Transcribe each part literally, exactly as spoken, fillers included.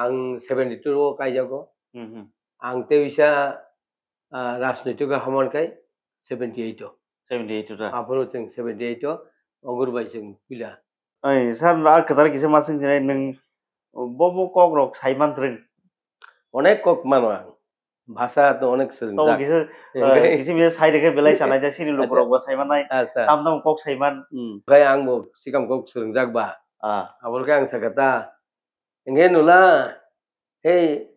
Ang seventy two o kaijago. Hmm, hmm. Ang teisa, ah, rajnoitik o haman kai seventy eight o. Seventy eight o da? Aphuru chwng seventy eight o Ogur bai chwng puila. Ai, sir, a kwtal kisa ma swng sinai nwng bo bo kok rok sai man twrwng? Onek kok mano ang. Bhasha to onek swrwngjak. Tamo kisa, eh, kisa misa sai rwkhe belai sanai da, sini lukurok bo sai mannai. Acha. Tam tam kok sai man. Hmm. Khai ang bo sikam kok swrwngjak ba. Ah. Aboni khe ang sakha ta, "Hingke nula, hei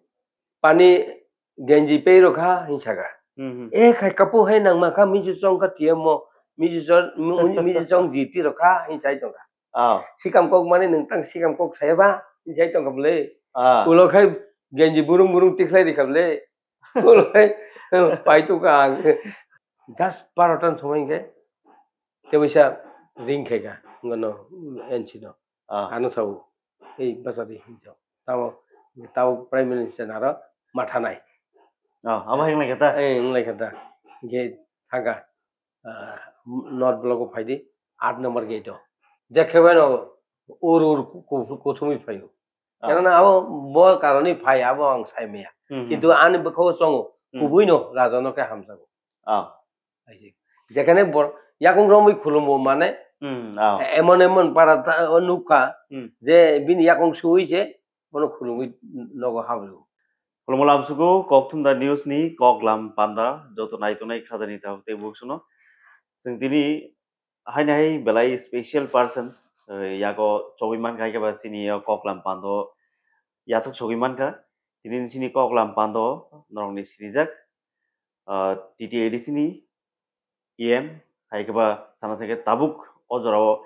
pani genji pei rokha," hin sakha. Hmm, hmm. "Eh, khai kapu hai nangma kha, miji chong kha tiyemo, miji chong, miji chong jiti rokha," hin sai tongkha. Ah. Sikam kok mani nwng tang sikam kok saya ba, jai tong kha bwle. Ah. Ulo khai genji burung burung tikhlai ri kha bwle. Ulo khai, eh, pai tu ka ang. Das barotan somoi khe, tebisa ring khai kha, ngono, N C no. Ah. Ano sao, ei basa di hinjo. Tamo, tamo Prime Minister naro matha nai. Ah, amo hinglai kha ta? Eh, hinglai kha ta. Ge thangka. Ah, North Block o phaidi, aat number gate o. Jekhe bai no ur ur ku-, ku-, kuthumui phaio. Ah. Karena abo bo karoni phai, abo ang sai maya. Hmm, hmm. Kintu ani bwkha o chongo, hmm, kubui no raja no khe hamjago. Ah. Jekhane bor-, yakung romwi khulumo mane, hmm, ah, emon emon para ta-, o nukha, hmm, je bini yakung suwi je, bono khulumwi nogo hablo. Khulumkha lamsugo, Kokthum da News ni koklam panda, joto naitongnai khajani tabuk tei buksuno. Chwng tini haini hai belai special person, eh, yago chogwi mankha, hai khe ba chini o koklam pando yachuk sogwi mankha. Tini chini koklam pando norokni sinijak, ah, T T A D C ni E M, hai khe ba sana thangkhe tabuk o jorao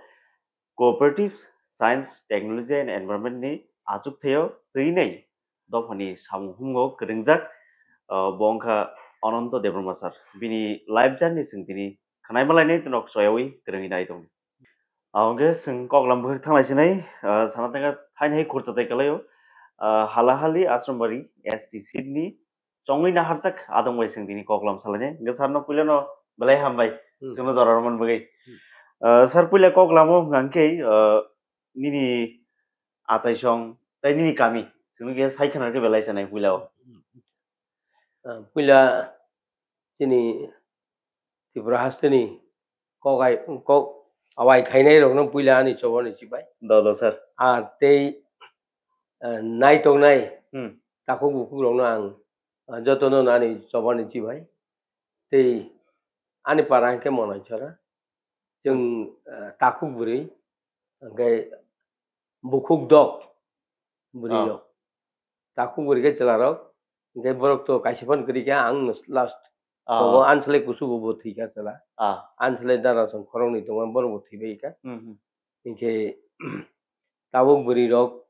Cooperative Science, Technology and Environment ni achukthai o twi nai dophani samung humung o kwrwngjak, ah, bo wngkha Ananto Debbarma sir. Bini life journey chwng tini khwnai malainai, norok choyawi kwrwngwi nai tongo. Aboni khe chwng koklam bwkhak thanglai sinai, ah, sana thangkhe thaini hai khurcha tai kwlaio, ah, Halahali Ashrambari S T seat ni chongwi naharjak adong bai chwng tini koklam salainai. Hwnkhe sir no puila no belai hambai, hmm, chwngno jora rwmani bagwi. Hmm. Ah, sir, puila koklamo hwnkha khe, ah, nini achaisong tei nini kami chwngno khe sai khna khe belai sanai puila o. Ah, puila chini Tripura hasteni kok ai, kok awai khainai rokno puila ani chobani chibai. Dolo sir. Ah, tei, ah, naitongnai, hmm, takhuk bukhuk rokno ang, ah, jotono ani chobani chibai. Tei ani para hwnkhe Monaisora. Chwng, ah, takhuk bwrwi, hwnkhe bukhuk dok bwrwi, ah, rok. Takhuk bwrwi khe chwla rok, hwnkhe borok to kaisa phano kwrwi kha, ang no last. Ah. Tongo, ani slai kusu bo, bo thwi kha chwla. Ah. Ani slai dara song khoroknwi tongo, borok bo thwi bai kha. Hmm, hmm. Hinkhe tabuk bwrwi rok,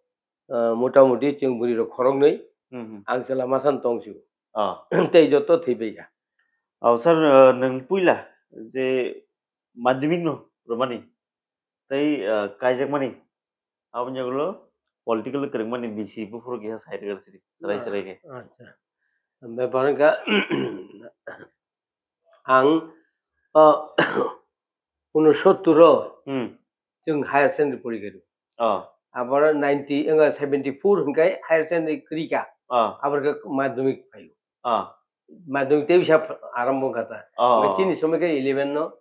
ah, mota moti chwng bwrwi rok khoroknwi, hmm, hmm, ang chwla masa no tong sio. Ah. Tei joto thwi bai kha. Oh, sir, ah, nwng puila je madhyamik no rwmani tei, ah, kaijakmani, aboni ulo political kwrwngmani bisi buphuru kisa sai rwgwlsidi, chwrai chwrai khe. Ah, acha. Bepar wngkha, ang, ah, unosottor o, hmm, chwng higher secondary porikha rw. Oh. Aboro ninety, wngkha seventy four hwnkhe higher secondary kwrwi kha. Oh. Aboro khe madhyamik phaio. Ah. Madhyamik tei bisa arambo wngkha ta. Oh. Hwnkhe chini somoi khe eleven no,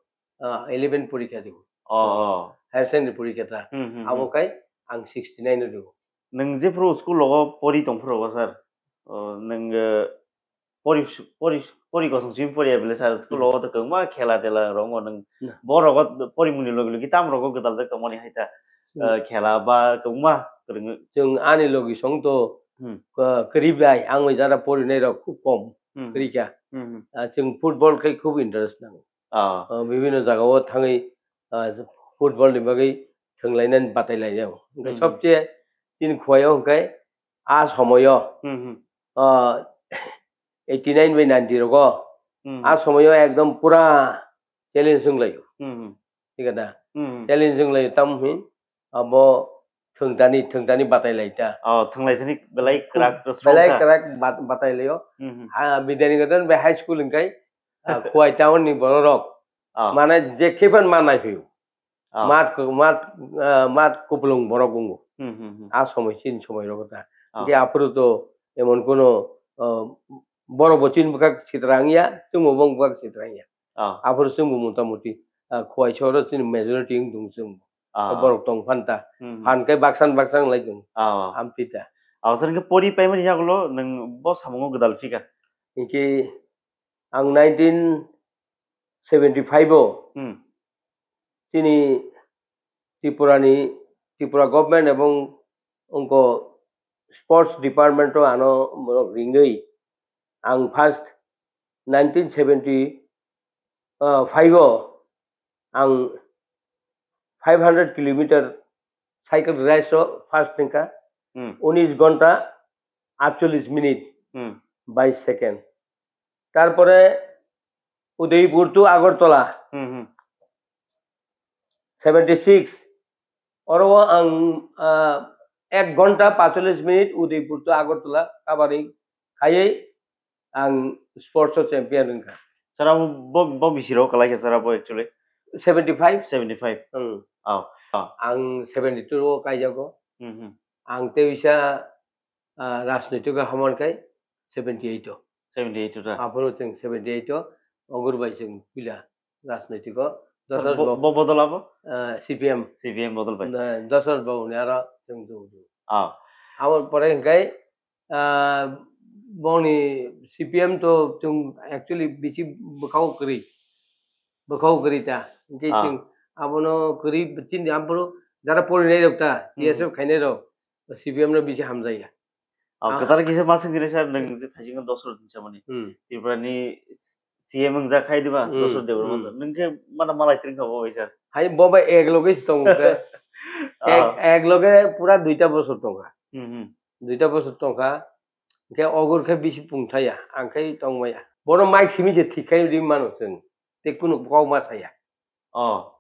ah, eleven porikha dibo. Oh, oh. Higher secondary porikha ta. Hmm, hmm, abo hmm. Khai ang sixty nine o dibo. Nwng jephru school rogo pori tongphuru rogo sir, oh, nwng, eh, pori, pori, pori kosong simi pori ya bele sir, school rogo to kwbangma khela tela rongo nwng. Na. Bo rogo porimungni logi logi tam rogo gwdal jak tongmani hai ta, hmm, eh, khela ba kwbangma kwrwngwi. Chwng ani logi song to, hmm, eh, kwrwi bai, ang bai jara porinai rok khub kom, hmm, kwrwi kha. Hmm, hmm. Ah, chwng football khai khub interest nango. Ah. Ah, bibhinno jagao thangwi, ah, football ni bagwi thwnglainani batai lainai. Hwnkhe, hmm, sobse chini khuaio hwnkhe a somoyo, hmm, hmm, ah, eighty nine bai ninety rogo, hmm, a somoyo ekdom pura challenge wnglaio. Hmm, hmm. Thik da? Hmm, hmm. Challenge wnglaio, tamo hwn abo thwngtani, thwngtani batai lai ta. Oh, thwnglai thani belai kwrak to strong belai kha. Kwrak bat-, batai laio. Hmm, hmm. Ah, Bidyanikaton bai high school hwnkhe, ah, Khowai town ni borok rok. Ah. Mane je khe phan ma nai phio. Ah. Mat ku-, mat, ah, mat kupulung borok wngo. Hmm, hmm, hmm. A somoi chini somoi rogo ta. Ah. Hingke aphuru to emon kono, ah, borok bo chini bwkhak sitra wngya, chwngbo bong bwkhak sitra wngya. Ah. Aphuru chwngbo motamuti, ah, Khowai sohoro chini majority wng tong chwngbo. Ah. Borok tong phan ta. Hmm. Phan khe baksan baksan lai tong. Ah. Amtwi ta. Ah, sir, hingke pori paimani yagulo nwng bo samungo gwdal phika? Hingke ang nineteen seventy-five o Hmm. chini Tripura ni, Tripura government ebong ongko sports department o ano borok ringwi ang first nineteen seventy, ah, five o ang five hundred kilometer cycle race o first wngkha, Hmm. unis ghonta atchollish minute Hmm. bais second. Tarpore Udaipur to Agartala, Hmm, hmm. seventy six. Oro ang, ah, ek ghonta pacholis minute Udaipur to Agartala kabari khaiwi ang sports o champion wngkha. Sir, abo bo, bo bisiro kalai kha, sir, abo actually? Seventy five. Seventy five. Hmm. Oh. Oh. Ang seventy two o kaijago. Hmm, hmm. Ang teisa, ah, rajnoitik o haman khai seventy eight o. Seventy eight o ta? Aphuru chwng seventy eight o, Ogur bai chwng puila rajnoitik o. Sir, Dosar bo, bo, bo bodol abo? Ah, C P M. C P M bodol bai. Na, Dosar bo ni aro chwng tu. Ah. Abo pore hingkai, ah, boni C P M to chwng actually bisi bwkhao kwrwi. Bwkhao kwrwi ta. Hingke Ah. chwng abono kwrwi chini aphuru jara porinai rok ta, Hmm. T S F khainai rok, C P M no bisi hamjaya. Oh, Ah. kwtal kisa ma swngkhe sir, nwng je thaisingo Dosar din samani. Hmm. Tripura ni C M wngjak khai diba, Hmm, Dosar Debbarma hmm. Nwng khe mana malai tring kha bo bai sir. Hai bo bai ek loge se tongo khe. Ek, Ah. ek loge pura duita bosor tongkha. Hmm, hmm. Duita bosor tongkha. Hingke Ogur khe bisi pungthaya, ang khe tongmaya. Bono mic simi se thik khai ri mano chwng. Tei kunu kok ma saya. Oh.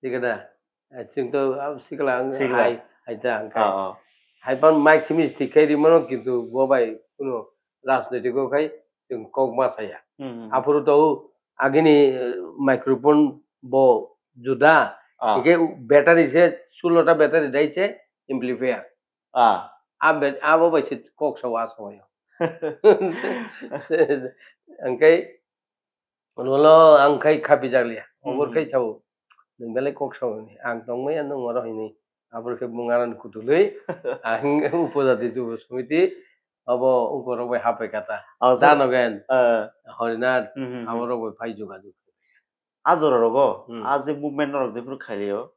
Thik da. Eh, chwng to, ah, sikla ang Sikla. hai, hai ta ang khai. Oh, oh. Hai pan mic simi thik khai rimano, kintu bo bai kuno rajnoitik o khai chwng kok ma saya. Hmm, hmm. Aphuru to agini, eh, microphone bo juda. Ah. Hingke battery se sulota battery dai se amplifier. Ah. A bet-, abo bai se kok sao a somoyo. Hingke Ulo ang khai khapijak liya. Hmm, Obor khai hmm. Sao. Nwng belai kok sao hini. Ang tongmaya nwng oro hini. Abor khe bung arani kutulwi. Ang upojati jubo somiti. Abo ungkorok bai hapai kata. Oh, sir. Danogen. Eh. Horinath. Hmm, hmm, hmm. Aborok bai phai jogajog. A jora rogo. Hmm. A je movement norok jephuru khailio.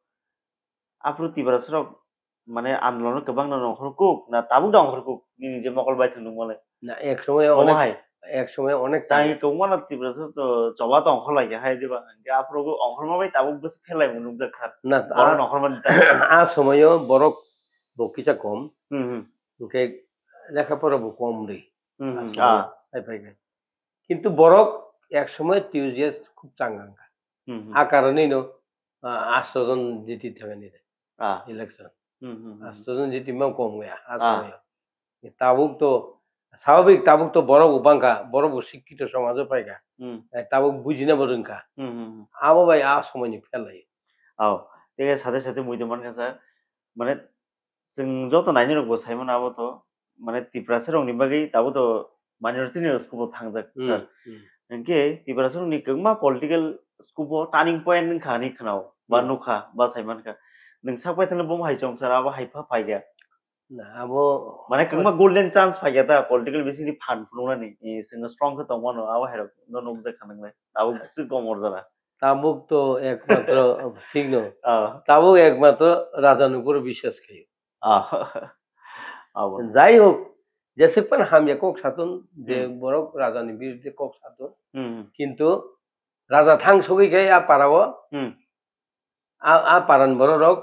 Aphuru Tiprasa rok mane andolon kwbangno nongkhor kuk na tabuk da ongkhor kuk nini je mokol bai thwng nukmale? Na, ek somoy Omo onek, hai. Ek somoy onek Tang tango. Kwbangma no Tiprasa to choba to ongkhor lai kha hai diba? Hingke aphuru bo ongkhorma bai tabuk bwswk phelai bo nukjak kha. Na, Borok a, nongkhorma ni ta. A somoyo borok bo kisa kom. Hmm, hmm. Hingke lekha pora bo kom ri. Hmm, hmm. A somoyo Ah. Hai phai khe. Kintu borok ek somoy T U J S khub chang wngkha. Hmm, hmm. A karonwi no, ah, asto jon jiti thangani de Ah. Election. Hmm, hmm, hmm. Asto jon jiti mang kom ya, a Ah. Somoyo. Tabuk to, swabhabik tabuk to borok bo bangkha, borok bo sikkito somajo paikha. Hmm. Eh, tabuk bujina bo rwngkha. Hmm, hmm, hmm. Abo bai a somoyni phelai. Oh, tei sate sate mui tongmani kha sa, mane, Chwng joto nainai rok bo sai mano abo to, mane Tiprasa rok ni bagwi abo to minority ni school bo thangjak Hmm, sir. Hmm. Hingke Tiprasa rok ni kwbangma political school bo turning point wngkha hinwi khwnao, ba Hmm. Nukha, ba sai mankha. Nwng sak paithakle bo hai chong sir, abo hai pha phai kha. Na, abo Mane kwbangma golden chance phai kha ta political bisingni phan phunuknani, eh, chwng strong khe tong mano, abo hai rok no nukjak kha nwngle. Abo bwswk gom orjala. Tabuk to ekmatro, thik no. Ah. Tabuk ekmatro raja ni upor biswas khaio. Ah. Abo. Jai hok, jeswk pan hamya kok satung, je Hmm. Borok raja ni biruddhe kok satung. Hmm. Kintu raja thang sogwi khe a para o, Hmm. a, a para ni borok rok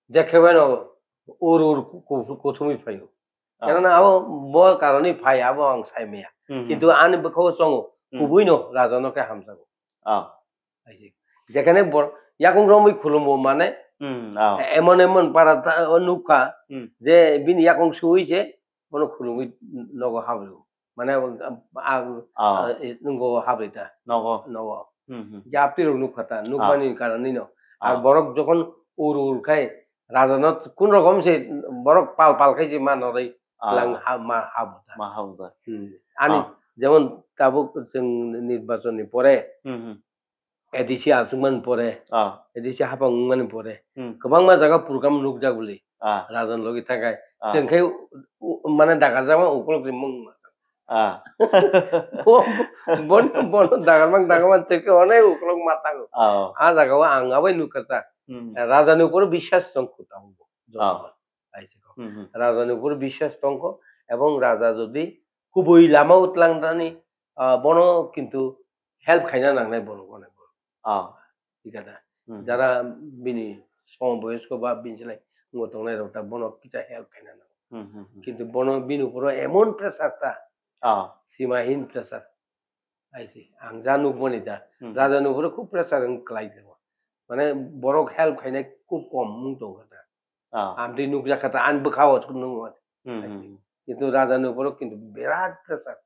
je khe bai no ur ur ku-, ku-, kuthumwi phaio. Ah. Khe no abo bo karon ni phai abo ang sai maya. Hmm, hmm. Kintu ani bwkha o chongo, Hmm. Kubui no raja no khe hamjago. Ah. Jekhane bor-, yakung romwi khulumbo mane, Hmm, ah. Emon emon para ta-, o nukha, Hmm. Je bini yakung suwi se, bono khulumwi nogo habrio. Mane, ang, Ah. Ang, nungo habri ta. Nogo. Nogo. Hmm, hmm. Je apti rok nukha ta, Ah. Nukmani karon ni no. Ah. Ar borok jokhon ur ur khai, raja no kun rokom se borok pal pal khai se ma noroi. Ah. Lang ha, ma ha bo ta. Ma ha bo ta. Hmm. Ani, ah, jemon tabuk chwng nirbachon ni pore, hmm, hmm, A D C aswk man pore, ah, A D C hapang wng mani pore, hmm, kwbangma jaga program nukjak bwlwi. Ah. Rajan logi thangkhe. Ah. Chwng khe u-, u-, mane dagarjakma ukulok rimung. Ah. Bo, bono, bono dagarmang, dagarmang chwng khe onek ukulok ma tango. Ah. Ah jaga o ang abai nukha ta. Hmm. Raja ni upor biswas tong kho tabuk. Ah. Hai se kok. Hmm, hmm. Raja ni upor biswas tong kho, ebong raja jodi kubui lama o tlang thani, ah, bono kintu help khaina nangnai borok, onek borok. Ah. Thik ase. Hmm. Jara bini som boyosko ba bini slai ngo tongnai rok ta bono kisa help khaina nango. Hmm, hmm, hmm. Kintu bono bini uporo emon pressure ta. Ah. Simahin pressure. Hai se. Ang ja nukmani ta. Hmm. Raja ni uporo khub pressure wng klai tongo. Mane borok help khainai khub kom wng tongkha ta. Ah. Amtwi nukjak kha ta, ani bwkha o nung. Hmm, hmm. Kintu raja ni uporo kintu birat pressure.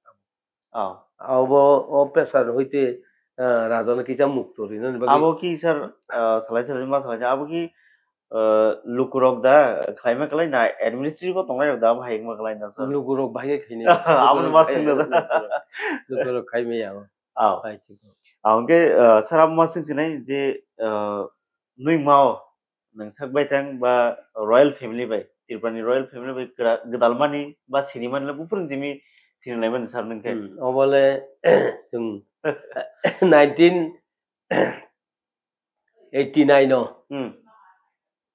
Ah. Abo, o pressure hoite, ah, raja no kisa mukto rina ni bagwi. Abo ki sir, ah, salai salai ma salai, abo ki, ah, lukurok da khlaima kwlai na, administrative o tongnai rok da abo hai wngma kwlai na sir? Lukurok bahai khe khaini. Abo no ma swngna da. Lukurok khaimaya abo. Ah. Hai chikon. Ah, hwnkhe, ah, sir abo ma swngsinai je, ah, nwng mao nwng sak baithang ba royal family bai, Tripura ni royal family bai kwra-, gwdalmani ba sinimani le buphuru jimi sinilai mani sir nwng khe. Hmm, obole chwng nineteen eighty nine o, hmm,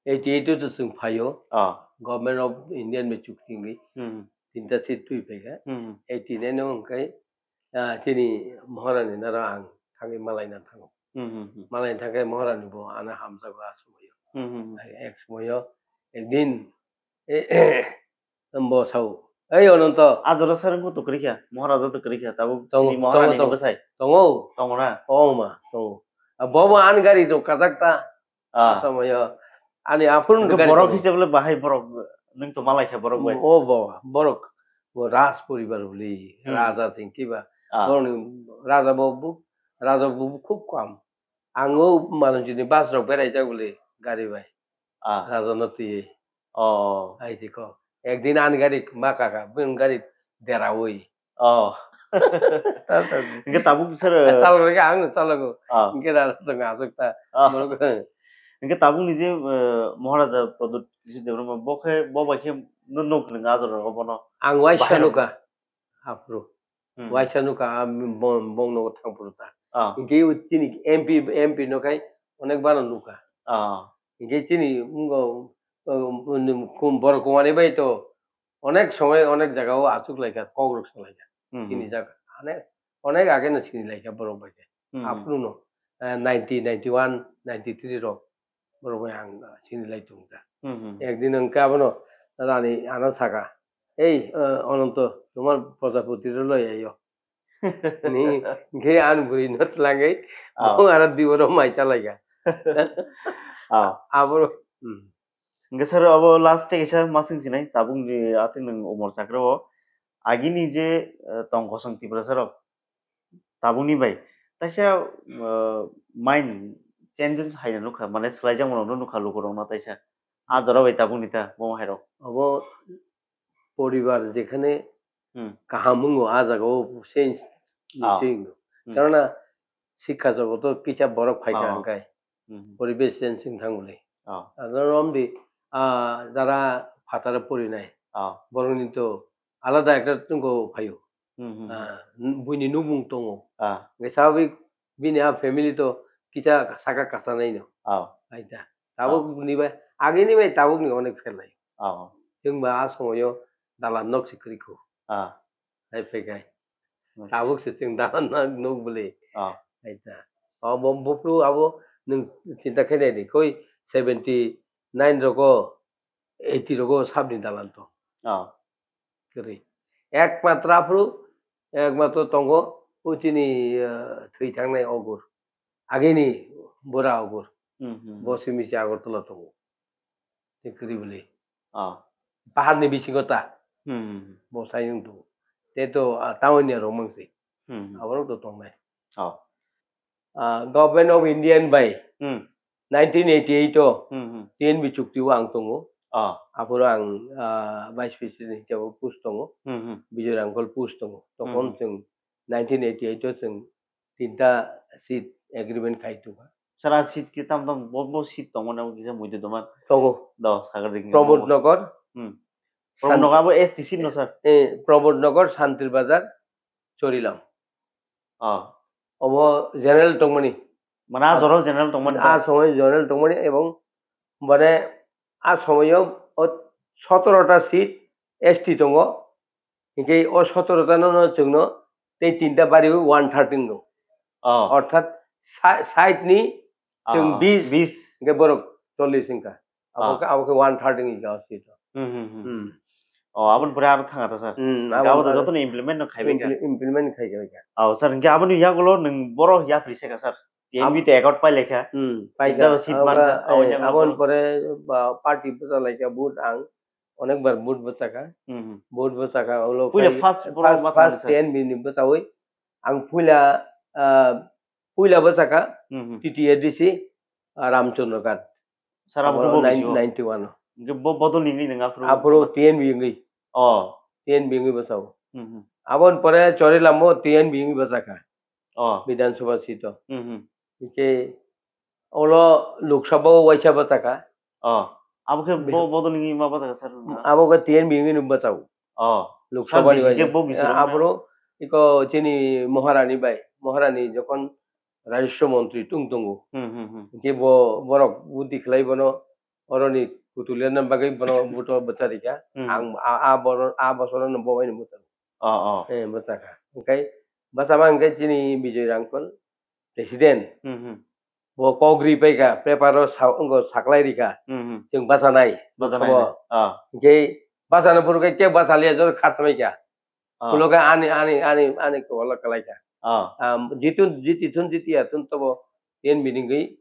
eighty eight o to chwng phaio. Ah. Government of India ni chukti wngwi, hmm, tinta seat twi phaikha. Hmm. Eighty nine o hwnkhe, ah, chini Maharani naro ang thangwi malaina thango. Hmm, hmm, hmm. Malaina thangkhe Maharani bo ano hamjago a somoyo. Hmm, hmm, hmm. Ek somoyo, ekdin, eh, bo sao, "Ei Ononto." A jora sir wngkha to kwrwi kha, Maharaja to kwrwi kha, tabuk tongo, chini tongo, Maharani ni tongo. Bwsai. Tongo. Tongo na? Tongo ma, tongo. A bo bo ani gari rok kajak ta. Ah. A somoyo ani aphuru hwnkhe gari borok tongo. Hisab le bahai borok, nwng to malai kha borok bai. O bo, borok, bo raj poribar bwlwi, hmm, raja sing kiba. Ah. Borokni raja bo bu-, raja bo khub kam. Ang o manujini bus rok berai jak bwlwi gari bai. Ah. Raja no twiwi. Oh. Hai se kok. Ekdin ani gari ma kaka, bini gari derawi. Oh. Hingke tabuk sir, eh, chalo rega ang chalo go. Ah. Hingke da tong asuk ta. Ah. Borok. Hingke tabuk ni je, eh, Maharaja Pradyut Kishore Debbarma bo khe, bo bai khe no nuk nung ajor rogo bono. Ang waisa bahai rok nuka. Aphuru. Hmm. Waisa nuka, a, bo-, bong nogo thang phuru ta. Ah. Hingke o chini M P, M P no khai onek bano nuka. Ah. Hingke chini wngko, o, um, kum-, borok kumani bai to onek somoi onek jaga o achuk lai kha, kok rok sa lai kha. Hmm, chini hmm. Jaga. Onek, onek age no sini lai kha borok bai khe. Hmm, hmm. Aphuru no, eh, ninety, ninety one, ninety three rok. Borok bai ang sini lai tongo ta. Hmm, hmm. Ekdin hwnkhe abono rani ano saka, "Ei, eh, Ononto, tomar Prajapati rw loi aio." Ni hwnkhe ani bwrwi no twlangwi, ah, bong aro dibo rw mai chalai kha. Ah. Aboro, hmm. Hwnkhe sir, abo last tei kaisa masing sinai, tabuk ni aswk nwng umor chakra o. Agini je, eh, tong kosong Tiprasa rok, tabukni bai taisa, uh, mind changes haino nukha, mane swlaijakmano nukha lukurokno taisa. A jora bai tabukni ta bo hairok. Abo poribar jekhane, hmm, kaham wngo, a jagao change, ah, ni se wngo. Hmm. Karona sikha jogoto kisa borok phaikha, ah, hwnkhai. Hmm. Poribesh change wng thang bwle. Ah. Aro romdi, ah, jara phataro porinai. Ah. Borokni to alada ekta tongo phaio. Hmm, hmm, hmm. Ah, buini nukmung tongo. Ah. Hwnkhe sababik bini a family to kisa saka kasa naino. Ah. Aita. Tabuk, ah, ni bai, agini bai tabuk ni onek pher lai. Ah. Chwng ba a somoyo dalan nok se kwrwi kho. Ah. Hai phai khai. Hmm. Tabuk se chwng dalan nok nuk bwle. Ah. Aita. Abo buphuru abo nwng chinta khe nai di. Koi seventy nine rogo, eighty rogo sabni dalan to. Ah. Kwrwi. Ekmatro aphuru, ekmatro tongo, o chini, eh, thwi thangnai Ogur. Agini bura Ogur. Hmm, hmm. Bo simi se Agartala tongo. Tei kwrwi bwlwi. Ah. Paharni bisingo ta. Hmm, hmm, hmm. Bo sai wng tongo. Tei to, ah, town ni rok mang se. Hmm, hmm. Aborok to tongnai. Ah. Ah, Government of Indian bai, hmm, nineteen eighty eight o, hmm, hmm, T N B chukti o ang tongo. Oh. Aphuru ang, ah, vice president hisabe post tongo. Hmm, hmm. Bijoy Rangkhol post tongo. Tokon Hmm, hmm. chwng nineteen eighty-eight o chwng tinta seat agreement khai tongkha. Sir, a seat ki tam tam bo, bo seat tongmani abo kisa muitu tongma. Tongo. Do, sakar dikni Pramod tongo. Nagar. Hmm. Pramod Nagar abo S T seat no, sir? Eh, Pramod Nagar, Santir Bazar, Chorilam. Ah. Obo general tongmani. Mane a jora general tongmani A ta? Somoy general tongmani ebong mane a somoyo o sotoro ta seat S T tongo. Hinkhe o sotoro ta no, no chwngno tei tinta bari one thirteen no. Oh. Orthat sa-, side ni chwng Ah, bis, bis. Hinkhe borok chollish hinkha. Abo Ah. khe, abo khe one third ni jaga sito. Hmm, hmm, hmm. Hmm. Oh, aboni pore aro thanga ta, sir? Hmm, Hinkhe abo aboni to pore jotono implement no khaibai kha. Impli-, implement khai khai kha. Oh, sir, hinkhe aboni yagulo nwng boro yapri se kha, sir? T N B Ab- to accord pai lai kha. Hmm, pai Tinta kha. seat Abo man kha, kha, abo eh, nya aboni kha. Pore ba party bwsa lai kha, vote ang onek bar vote bwsa kha. Hmm, hmm. Vote bwsa kha, ulo Puila khai first boro first, ma thang first sir? T N B ni bwsawi ang puila, ah, puila bwsa kha Hmm, hmm. T T A D C, ah, Ramchandra Ghat. Sir, abo Abo khe bo nine-, bisi o? Ninety-one o. Hinkhe bo bodol ni wngwi nang aphuru? Aphuru T N B wngwi. Oh. T N B wngwi bwsao. Hmm, hmm. Aboni pore Chorilam o T N B wngwi bwsa kha. Oh. Bidhan Sabha seat o. Hmm, hmm. Hinkhe olo Lok Sabha o waisa bwsa kha. Oh. Abo khe Bidhan- bo bodol ni wngwi ma bwsa kha, sir? Abo khe T N B wngwi no bwsao. Oh. Lok Sir, Sabha ni bisi bai. Khe bo bisi rok na? Aphuru iko chini Maharani bai, Maharani jokhon Rajaswa Montri tung tongo. Hmm, hmm, hmm. Hinkhe bo borok buddhi khlai bono oroni kutul rwna bagwi bono buto bwcha rikha. Hmm. Ang a, a boro-, a bosoro no bo bai no bwcha. Oh, oh. Eh, bwcha kha. Hinkhe bwchama hinkhe chini Bijoy Rangkhol president. Hmm, hmm. Bo kok ri pai kha, paper o sa-, wngkha saklai ri kha. Hmm, hmm. Chwng bachanai. Bachanai. Bo. Ah. Hinkhe bachana phuru khe kebo bachaliya jor kha tongwi kha. Ah. Ulo khe ani, ani, ani, ani kwbala kwlai kha. Ah. Am, jitun, jiti thun, jiti ya thun tobo T N B ni wngwi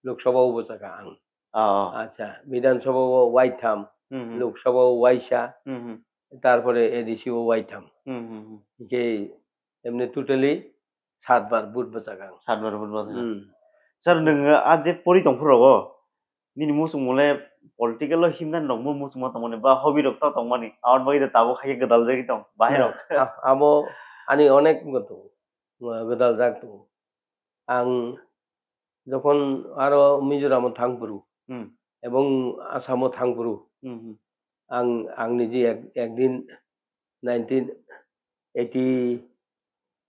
Lok Sabha o bwcha kha ang. Ah, ah. Acha, Bidhan Sabha o waitham, Hmm, hmm. Lok Sabha o waisa, Hmm, hmm. tarpore A D C o waitham. Hmm, hmm, hmm. Hinkhe emni totally Satbar vote bwchakha ang. Satbar vote bwchakha. Hmm. Sir, nwng a je pori tong phuru rogo, nini muchung mole political o himnani rok bo muchungma tongmani ba hobby rok ta tongmani. Aboni bagwi da tabuk hai khe gwdal jagwi tong, bahai rok. Na, a-, abo ani onek wngkha tongo, gwdal jak tongo. Ang jokhon aro Mizoram o thang phuru, Hmm. ebong Assam o thang phuru, Hmm, hmm. ang, ang niji ek, ekdin nineteen eighty,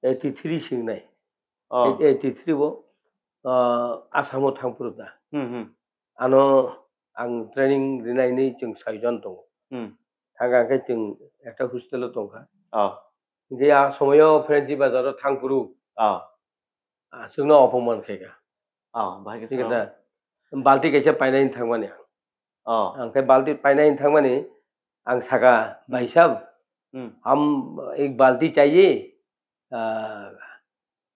eighty-three singnai. Oh. Eighty-three bo, ah, Assam o thang phuru ta. Hmm, hmm. Ano ang training rinai ni chwng saijon tongo. Hmm. Thang khe chwng ekta hostel o tongkha. Oh. Hinkhe a somoyo Prenchi bazar o thang phuru. Oh. Ah, chwngno opoman khe kha. Oh, bahai khe Thik sao. Ase. Balti kaisa painani thangmani ang. Oh. Ang khe balti painani thangmani ang saka, "Bhai sahab, Hmm. hum ek balti chahiye, ah,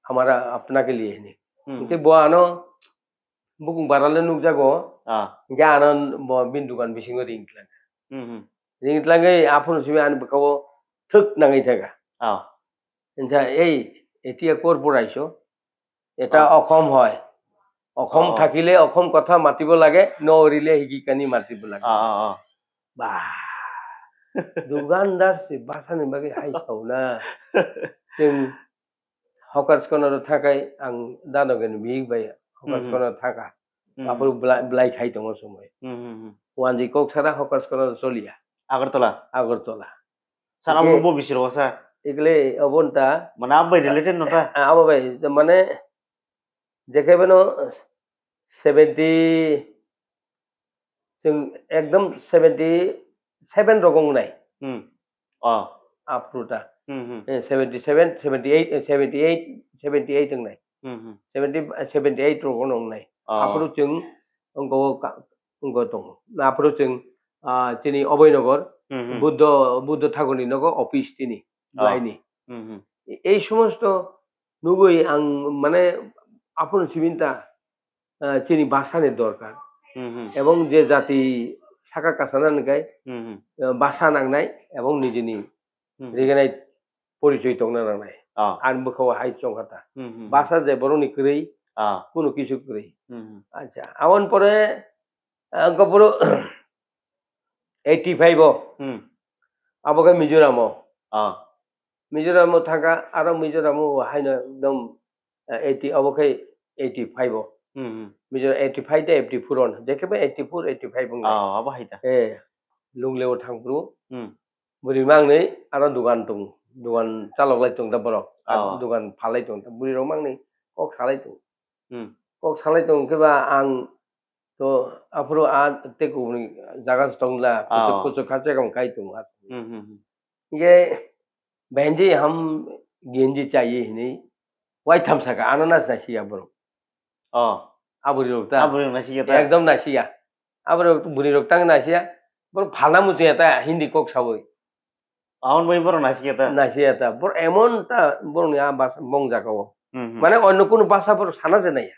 hamara apna ke liye," hini. Hmm. Hinkhe bo ano bukung barale nukjago. Ah. Hinkhe ano bo bini dukan bisingo ring tlang. Hmm, hmm. Ring tlangwi aphuru simi ani bwkhao thwk nangwi thangkha. Ah. Hinkhe, "Ei, eti ya kor por aiso? Eta Ah. Okhom hoi. Okhom Ah, ah. Thakile Okhom kotha matibo lage, no rile higikani matibo lage." Ah, ah, ah. Ba. Dukandar se bachani bagwi hai sauna. Chwng hawkers corner o thakai ang dano gani bihik bai hawkers Hmm, hmm. Corner thaka. Hmm, hmm. Aphuru bla-, blai khai tongo somoi. Hmm, hmm, hmm. Wanji kok sara hawkers corner choliya. Agartala? Agartala. Sir, abo Hinkhe bo bisi rogo, sir? Ikle obo nta. Mane abo bai related no ta? Ah, abo bai, mane, jekhebeno seventy, chwng ekdom seventy seven rogo wngnai. Hmm. Oh. Aphuru ta. Hmm, hmm. Eh, seventy seven, seventy eight, eh, seventy eight, seventy eight wngnai. Hmm, hmm. Seventy, eh, seventy eight rogo wngnai. Oh. Aphuru chwng wngkha o ka-, wngkha tongo. Aphuru chwng, ah, chini Abhainagar, Hmm, hmm. Buddha, Buddha Thakurni nogo office chini, Oh. Laini. Hmm, hmm. E-, ei somosto nugwi ang mane aphuru sibinta, ah, chini bhasha ni dorkar. Hmm, hmm. Ebong je jati saka kasana hwnkhe, Hmm, hmm. ah, bhasha nangnai ebong nijini Hmm, hmm. Recognize porichoi tongna nangnai. Ah. Ani bwkhao hai chongkha ta. Hmm, hmm, hmm. Bhasha je borokni kwrwi, Ah. Kunu kisu kwrwi. Hmm, hmm. Acha, aboni pore, ah, wngkha phuru eighty five o. Hmm. Abo khe Mizoram o. Ah. Mizoram o thangkha, aro Mizoram o haino ekdom, eh, eighty, abo khe eighty five o. Hmm, hmm. Mizoram eighty five de eighty four o, jekhe ba eighty four, eighty five wngkha. Ah, abo hai ta. Eh, Lunglei o thangphuru. Hmm. Bwrwi mangni aro dugan tong, dugan chalok lai tong ta borok. Ah. Dugan phalai tong ta. Bwrwi rok mangni kok salai tong. Hmm. Kok salai tong khe ba ang to aphuru a tei kubuni jaga se tongla, kuchuk, ah, kuchuk kha chekam kai tongo. Hmm, hmm, hmm. Hinkhe benji ham genji chaye hinwi waitham saka, ano nasi nasiya borok. Oh. Aburi rok ta. Aburi rok nasiya ta. Ekdom nasiya. Aburi rok buri rok tang nasiya. Borok phalna muchungya ta Hindi kok sawi. Ahon bai borok nasiya ta. Nasiya ta. Borok emon ta borokni a bas-, bong jaga o. Hmm, hmm. Mane onno kunu basa borok sana se naiya.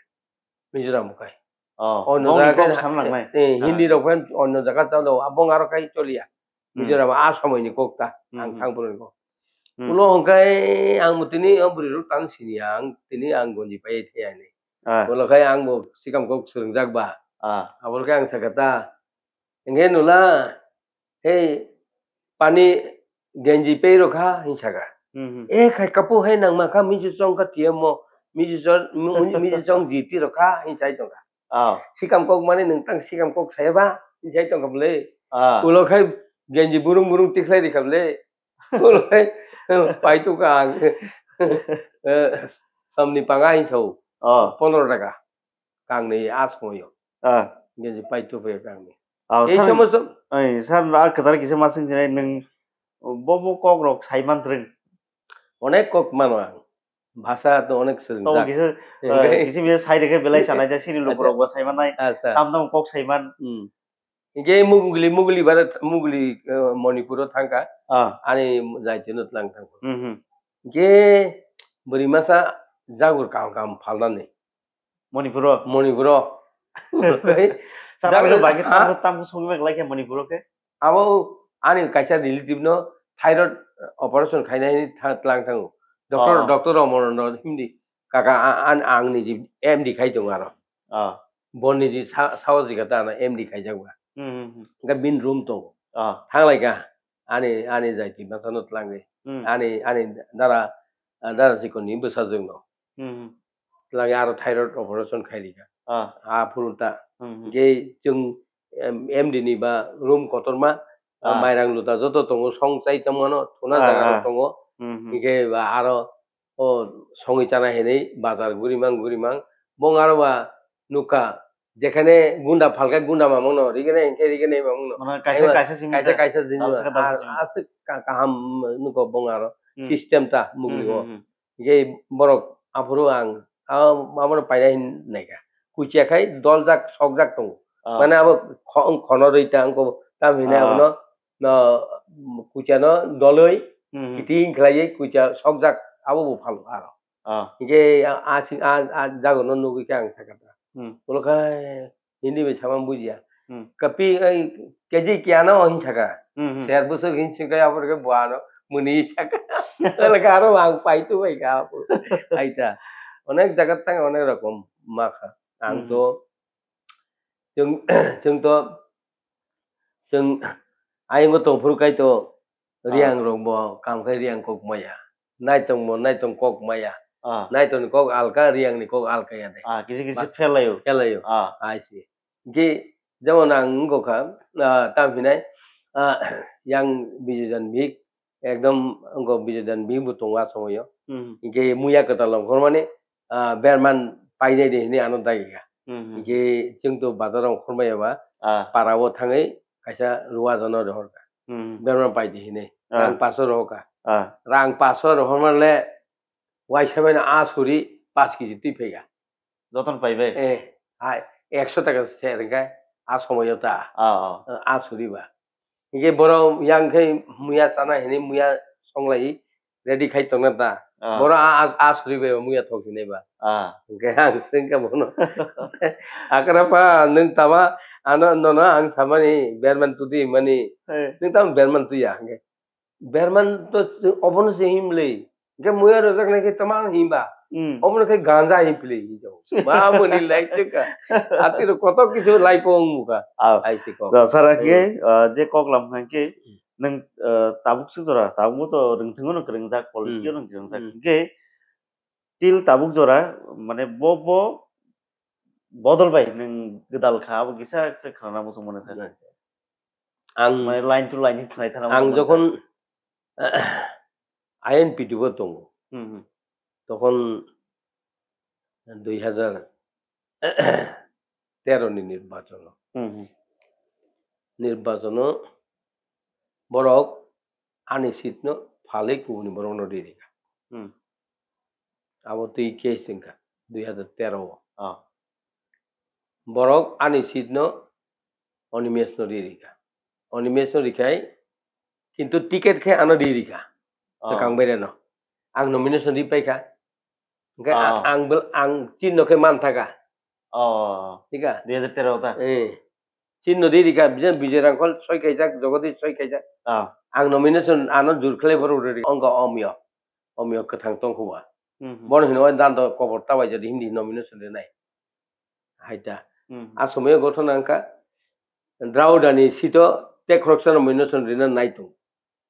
Mizoram kai. Oh, onno bongni jaga kok kai sana nangnai. Eh, eh, ah. Hindi rok kai onno jaga ta lo, abong aro kai choliya. Hmm. Mizoram a somoini kok ta, ang, hmm, hmm, thang phuru ni kok. Hmm. Ulo hwnkhe ang bo tini o bwrwi rok tang siniya, ang tini ang gonji pai thaya ni. Ah. Ulo khai ang bo sikam kok swrwngjak ba. Ah. Aboro khe ang sakha ta, "Hwnkhe nula, hei pani genji pei rokha," hin sakha. Hmm, hmm. "E khai kapu hai nang ma kha, miji chong kha tiyamo, miji chong, miji chong jiti rokha," hin sai tongkha. Ah. "Sikam kok mani nwng tang sikam kok saya ba?" Hin sai tongkha bwle. Ah. Ulo khai genji burung burung tikhlai rikha bwle. Ulo khai, eh, pai tongkha ang. Eh, samni panga hin sao. Ah. Pondro taka. Kangni a somoyo. Ah. Genji pai tongphaio kangni. Ah, ei sir, somo som- ai, sir, a kwtal kisa ma swng sinai nwng bo bo kok rok sai man twrwng. Onek kok mano ang. Bhasha to onek swrwngjak. Tamo kisa, eh, kisa bisa sai rikhe belai sanai da sini lukurok bo sai manai. Acha. Tam tam kok sai man. Hmm. Hinkhe Muguli, Muguli bara, Muguli, eh, Manipur o thangkha. Ah. Ani jaitino tlang thangkha. Hmm, hmm. Hinkhe bwrwi masa jagur kaham kaham phalnani. Manipur o? Manipur o. Sir, jagur, abo bagwi ah? Tamo, tamo songwi bai lai khe Manipur o khe? Abo ani kaisa relative no thyroid operation khainai tha-, tlang thango. Doctor, oh, doctor rok mono no himdi kaka a-, an-, ang ni ji M D khai tongo aro. Ah. Boni ji sa-, saos ji kata ano M D khaijak ba. Hmm, hmm, hmm. Hingke bin room tongo. Ah. Thanglai ka. Ani, ani jaiti masa no tlang di. Hmm. Ani, ani dara, dara sikon ni bwsajwk no. Hmm, hmm. Twlangwi aro thyroid operation khai rikha. Ah. A phuru ta. Hmm, hmm. Hinkhe chwng, em, M D ni ba room kotorma, ah, mairang luta joto tongo, song chai tongmano, thuna, ah, jaga rok, ah, tongo. Hmm, hmm. Hinkhe ba aro o songwi chana hinwi bazar gurimang gurimang. Bong aro ba nukha, jekhane gunda phalkhe gunda mamangno, rigene hinkhe rigene mamangno. Mane kaisa, kaisa simi kaisa, ta, kaisa jinich, kaisa, kaisa ar simi. Aswk ka-, kaham nukho bong aro. Hmm. System ta mugri o. Hmm, hmm, hmm. Hinkhe borok aphuru ang, ah, abono paina hin naikha. Kuchia khai doljak, sokjak tongo. Ah. Mane abo kho-, khonarwi ta wngkho, tamo hinwi, ah, abono, no, kuchia no dolwi, hmm, hmm, kiting khlaiwi kuchia sokjak, abo bo phalo aro. Ah. Hinkhe a, a, a, a jaga no nugwi khe ang sakha ta. Hmm. Ulo khai Hindi bai sama bujiya. Hmm. Kapi, ai, K G kiya no hin saka. Hmm, hmm. Ser bwswk hin saka, aboni khe bo ano muni saka. Wngkha aro ang paitu bai kha abo. Aita. Onek jaga tang onek rokom ma kha. Ang, hmm, to, chwng, chwng to, chwng ayung tong phuru kai to, ah, Riang rok bo kam khai Riang kok maya. Naitong bo naitong kok maya. Ah. Naitong ni kok alka, Riang ni kok alka ya de. Ah, kisi kisi phelaio. Phelaio. Ah. Aisi. Ge, jemon ang wngkha, ah, tam hinai, ah, yang Bijoy Dan Bhik, ekdom wngkha Bijoy Dan Bhik bo tongo a somoyo. Hmm. Ge muya kwtal rok hormani, ah, berman painai de hinwi ano dagi kha. Hmm, hmm. Ge chwng to bazar rok hormai ba, ah, para o thangwi kaisa ruwa jano rohor kha. Hmm. Berman paidi hinwi. Ah. Rang paso rohor kha. Ah. Rang paso rohorma le waisa bai no a suri paanch kg twi phai kha. Jotono paibai? Eh, hai, ekso taka se rwngkha a somoyo ta. Ah, ah. A suri ba. Hinkhe borok yang khe muya chana hinwi muya songlai ready khai tongna ta. Ah. Borok a, a, a suri bai muya thok hinwi ba. Ah. Hinkhe ang swngkha bono. Akra pa nwng tama ano nono ang samani berman tudi mani. Eh. Nwng tamo berman tuya hinkhe. Berman to obono se himle. Hinkhe muya rojak nai khe tama himba. Hmm. Omo no khe ganja hin pili hin jago. Ma mani lai chika. Ati ro koto kichu lai pong muka. Ah. Ai si kok. Da sara Eh. ke, ah, je kok lam khan ke, Hmm. nang, ah, tabuk si jora, tabuk to rwng thwng no kwrwng jak, college Hmm. ke no kwrwng jak. Hmm. Ke, til tabuk jora, mane bo, bo bodol bai nwng gwdal kha, abo kisa, kisa khana muchung mane sa. Ang Mane line to line khlai thana ang muchung mane sa. Jokhon I N P T bo tongo, Hmm, hmm. Tokhon dui hajar tero ni nirbachono. Hmm, hmm. Nirbachono borok ani seat no phalwi kubuni borok no ririkha. Hmm. Abo twi case wngkha dui hajar tero o. Ah. Borok ani seat no Animesh no ririkha. Animesh no rikhai, kintu ticket khe ano ririkha. Ah. Swkang baireno. Ang nomination ripaikha. Hwnkhe a-, Ah. ang bel-, ang chinno khe manthaka. Oh. Thika? Dui hajar tero ta? Eh. Chinno ririkha, bijan Bijoy Rangkhol soi khaijak, Jagadish soi khaijak. Ah. Ang nomination ano jur khlai borok riri. Ongkha Omyo. Omyo kwthang tongkhuba. Hmm, hmm. Bono hino dando kobor tabai jadi hindi nomination rinai. Haita. Hmm. A somoyo gothona wngkha Draudani seat o tekhoroksa nomination rina naitung.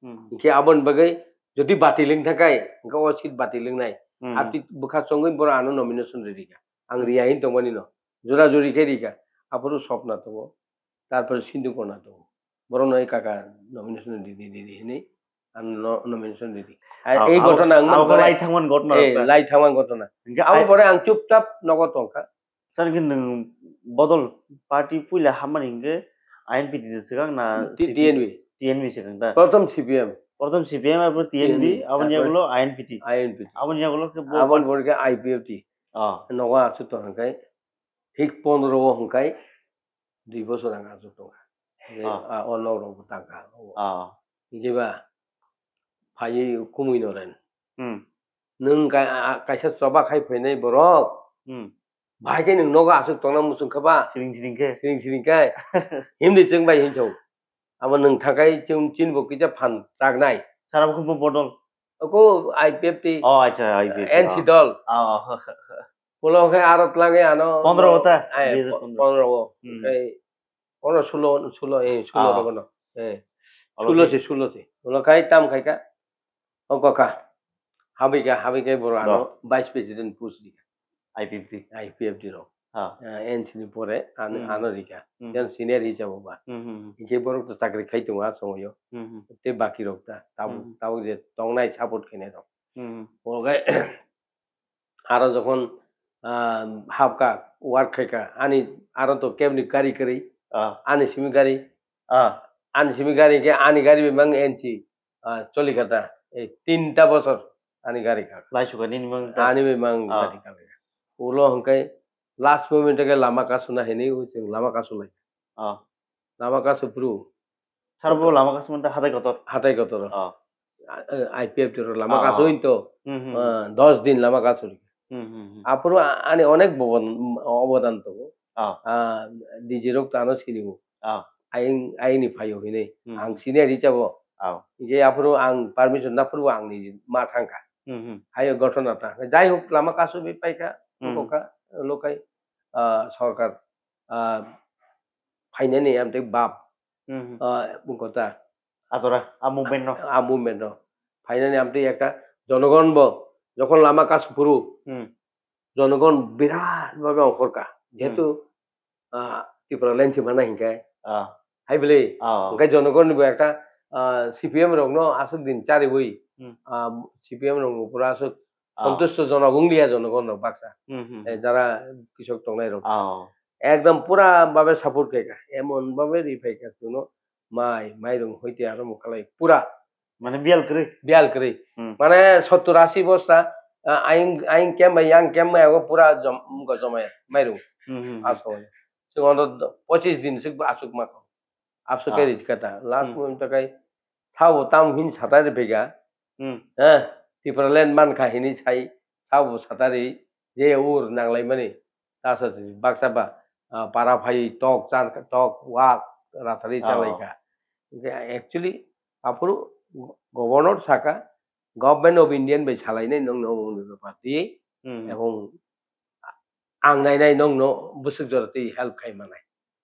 Hmm. Hingke aboni bagwi jodi batil wng thakai, hingke o seat batil wngnai. Hmm. Ati bwkha chongwi borok ano nomination ri rikha. Ang riya hin tongmani no. Jora jori khe rikha. Aphuru Swapna tongo. Tarpore Sindhu Kona tongo. Borok no kaka nomination di di di di hinwi ano no-, nomination di di. Ai, Abo, ei abo, ghotona ang abo man lai pore, thangman ghotona eh, rok ta. Lai thangman ghotona. Hingke abo ai pore ang chupchap nogo tongkha. Sir, hingke nwng bodol party puila hamani hingke I N P T ni swkang na T-, C P M? T N V. T N V swkang ta? Prothom C P M. Prothom C P M, arpor T N V, T N V, aboni arpor yagulo I N P T. I N P T. Aboni yagulo khe bo aboni pore khe I P F T. Ah. Nogo aswk tong hwnkhe, thik pondro o hwnkhe dui bosor ang aswk tongkha. Ah. Ah, o nok rok bo tangkha. Ah. Hingke ba phaiwi kumui no ren. Hmm. Nwng ka-, a-, kaisa choba khai phainai borok. Hmm. Bahai khe nwng nogo aswk tongna muchung kha ba? Siring siring khe. Siring siring khe. Himdi chwng bai hinchong. Abo nwng thakai chwng chin bo kisa phan chaknai. Sara bo khe bo bodol. Oko I P F T. Oh, acha, I P F T, N C oh. Dol. Oh. Ulo khe aro twlangwi ano Pondro o ta? Ai, Dui hajar pondro. Pondro o. Hmm. Okhai ono sulo, sulo, eh, sulo Ah. rogono. Eh. Olo Sulo khe? Se, sulo se. Ulo khai tam khai ka. O kaka. Habika, habika boro ano Bo. Vice President post rika. I P F T. I P F T rok. Ha. Eh, N C ni pore ano, Hmm. ano rika. Hmm. Yang senior hisabo ba. Hmm, hmm, hmm. Hingke borok to chakri khai tongo a somoyo. Hmm, hmm. Te baki rok ta. Tabuk, Hmm. tabuk je tongnai support khainai rok. Hmm, hmm. Ogai aro jokhon, ah, hapka, work khaika, ani aro to kebni gari kwrwi, Ah. ani simi gari, Ah. ani simi gari khe ani gari bai mang N C, ah, choli kha ta, ei tinta bosor ani gari kha. Laisuka nini mang ta? Ani bai mang Ah. gari kha. Ulo hwnkhe last moment khe lama kasuna hinwi chwng lama kasu lai. Ah. Lama kasu phuru. Sar bo lama kasu manta hatai kotor. Hatai kotor. Oh. A-, I P F T ro lama Oh, kasu oh. Hin to, Hmm, hmm, ah, hmm. Dos din lama kasu ri. Hmm, hmm, hmm. Aphuru a-, ani onek boban-, obodan tongo. Oh. Ah, D J rok to ano sini bo. Oh. Aying, aying ni phaio hinwi. Hmm. Ang senior hisabo. Oh. Hingke aphuru ang permission naphuru ang ni ma thangkha. Hmm, hmm. Hayo gothona ta. Jai hok lama kasu bi paikha, Hmm. Lokai, lokai, ah, sorkar, ah, phainani amtwi bab. Hmm, hmm. Ah, bungkota. Atora, a movement no. A movement no. Phainani amtwi ekta jonogon bo, jokhon lama kasu phuru, Hmm. Jonogon birat bhabe ongkhorka. Hmm. Jehetu, ah, Tipraland se mana hinkhe. Ah. Hai bwle. Ah. Hinkhe jonogon bo ekta, ah, C P M rokno aswk din chariwi, Hmm. ah, C P M rokno pura aswk Ah. Santusto jonok wng liya jonogon rok baksa. Hmm, hmm, Eh, hmm. Jara kisok tongnai rok. Ah. Ekdom pura babe support khaika. Emon babe ri phaika chwngno mai, mairung hoite aro mukalai pura. Mane biyal kwrwi? Biyal kwrwi. Hmm. Mane sottur ashi bosta, ah, aing, aing kembai, yang kembai ago pura jom-, wngkha jomai mairung. Hmm, hmm, hmm. Aswk. Chwng ono pochis din swk aswk mako. Aswk Ah. Khe rijkha ta. Last Hmm. Moment takai sabo tam hin satari bega. Hmm. Eh, Tipraland mankha hinwi sai sabo satari je ur nanglaimani. Tasa si baksa ba, ah, para phai tok char tok wak rathari Oh. Chalaikha. Hingkhe actually aphuru governor saka, Government of Indian bai salainai nwng no wng party. Hmm. Ebong ang nainai nongno bwswk jora twi help khai manai.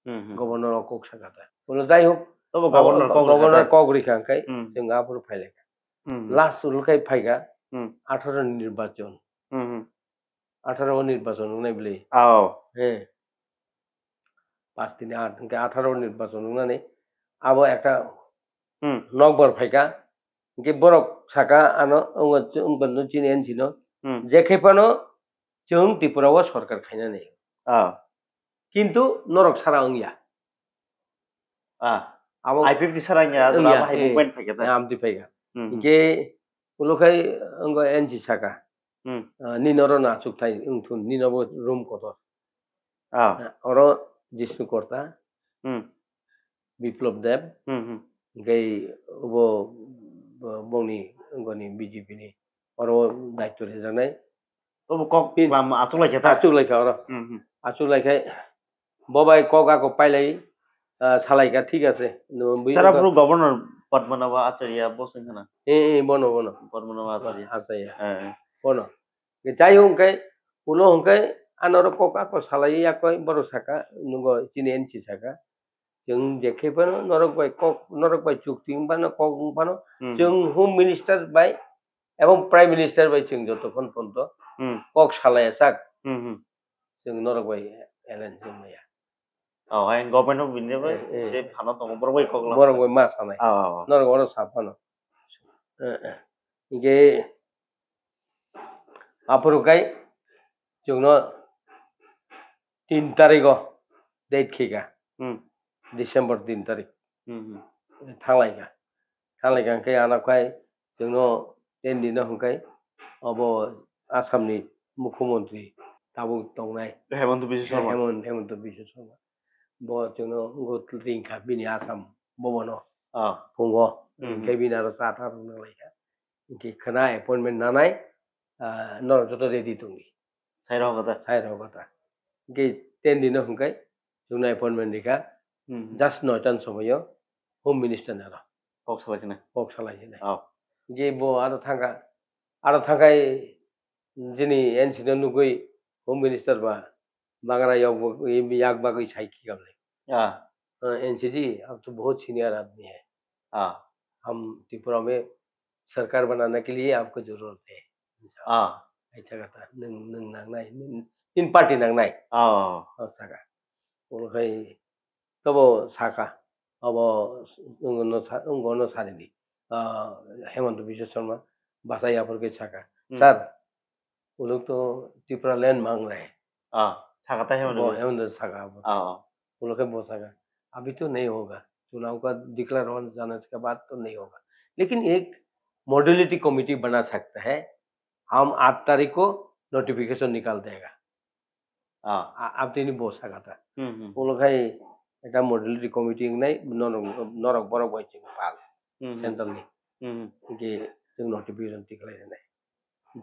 Hmm, hmm. Governor o kok sakha ta. Bono jai hok, Tobo governor kok rikha ta. Governor kok rikha hwnkhe Hmm. Chwng aphuru phailaikha. Hmm. Last rwkhe phaikha Hmm. atharo nirbachon. Hmm, hmm. Atharo o nirbachon wngnai bwlwi. Oh. He. Pas tini aat hwnkhe atharo o nirbachon wngnani abo ekta Hmm. nokbar phaikha. Hwnkhe borok sakha ano, wngkha chini N C no. Hmm. Je khe phano chwng Tripura o sorkar khainani. Ah. Kintu norok sara wngya. Ah. Abo I P F T sara wngya, wngya, abo hai eh, movement phaikha ta? Amtwi phaikha. Hmm, hmm. Hwnkhe ulo khai wngkha N C saka. Hmm. Ah, nini oro no achuk thai wngthun, nini obo room kotor. Ah. Ah, oro Jishnu Korta, Hmm. Biplab Deb, Hmm, hmm. Hwnkhe obo bo-, bongni, wngkha ni B J P ni oro daityo rijaknai. Tobo kok Pin- lam achuk lai khe ta? Achuk lai kha oro. Hmm, hmm. Achuk lai khai bo bai kok ako pailai, ah, salai kha, thik ase. No, bui Sara ungkha phuru governor Padmanabha Acharya bo se wngkha na? Eh, eh, bono, bono. Padmanabha Acharya. Acharya. Eh, eh. Bono. Jai hwnkhe, ulo hwnkhe, ano oro kok ako salai yakoi, borok saka, nungo chini N C saka. Chwng je khe phano norok bai kok, norok bai chukti wng phano, kok wng phano, Hmm. chwng Home Minister bai ebong Prime Minister bai chwng jotokhon ponto Hmm. kok salai sak, Hmm, hmm. chwng norok bai alliance wng maya. Oh, hai government of India bai Eh, eh. je phano tongo, borok bai kok lam Borok sak. Bai ma sanai. Oh, oh, oh. Norok oro sa phano. Eh, eh. Hingke aphuru kai chwngno tin tarikgo date khe kha. Hmm. December tin tarik. Hmm, hmm. Thanglaikha. Thanglaikha hwnkhe ano khai chwngno ten dino hwnkhe obo Assamni Mukhyamantri tabuk tongnai. Hemanta Biswa Sharma. Hemant-, Hemanta Biswa Sharma. Bo chwngno wngkha ringkha bini Assam bobono Ah. phungo. Hmm. Hwnkhe bini aro cha ta rwna laikha. Hwnkhe khwna appointment nanai, ah, norok joto ready tongdi. Sai rw kha ta? Sai rw kha ta. Hwnkhe ten dino hwnkhe chwngno appointment rikha. Hmm. Just noita ni somoio Home Minister ni aro. Kok salai sinai. Kok salai sinai. Oh. Hwnkhe bo aro thangkha, aro thangkhai jini N C no nugui Home Minister ba bangra yok bo-, yak bagwi sai khikamle. Ah. Ah, N C ji, ab to bahut senior aadmi hai. Ah. Hum Tripura mein sarkar banane ke liye aapko zarurat hai. Ah. Aisa kata, nwng, nwng nangnai, nwng, in party nangnai. Ah. Oh, saka. Ulo khai tobo saka, obo wngno sa-, wngno sarini. Ah, Hemanta Biswa Sharma bachai aphuru khe saka, Hmm. Sir, वो लोग तो Tipraland मांग रहे हैं। Ah, saka ta Hemanta Bo, Biswa. Hemanta saka abo. Ah, ah. Ulo khe bo saka, अभी तो नहीं होगा, चुनाव का declare होने जाने के बाद तो नहीं होगा, लेकिन एक modality committee बना सकता है, हम आठ तारीख को notification निकाल देगा। Ah. A-, abtini bo saka ta. Hmm, hmm. Ulo khai ekta modality committee wngnai, norok, norok borok bai chwng pal, Hmm, hmm. Central ni. Hmm, hmm. Hwnkhe chwng notification tikhlai rwnai.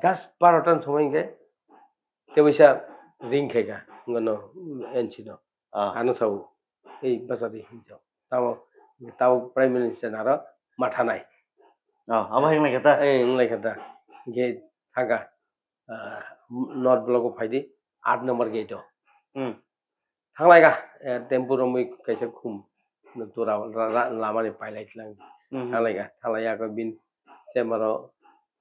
Just barota ni somoi hwnkhe tei waisa ring khaikha, wngkha no, N C no. Ah. Ano sao, "Ei, bacha di," hinwi sao. Tamo, tamo Prime Minister ni aro mathanai. Ah, abo hinglai kha ta? Eh, hinglai kha ta. Hwnkhe thangkha. Ah, North Block o phaidi, aat number gate o. Hmm. Thanglaikha, eh, tempo romwi kaisa khum, tura ra-, ra-, lamani pailai tlang. Hmm. Thanglaikha, thanglaiya khe bini chamber o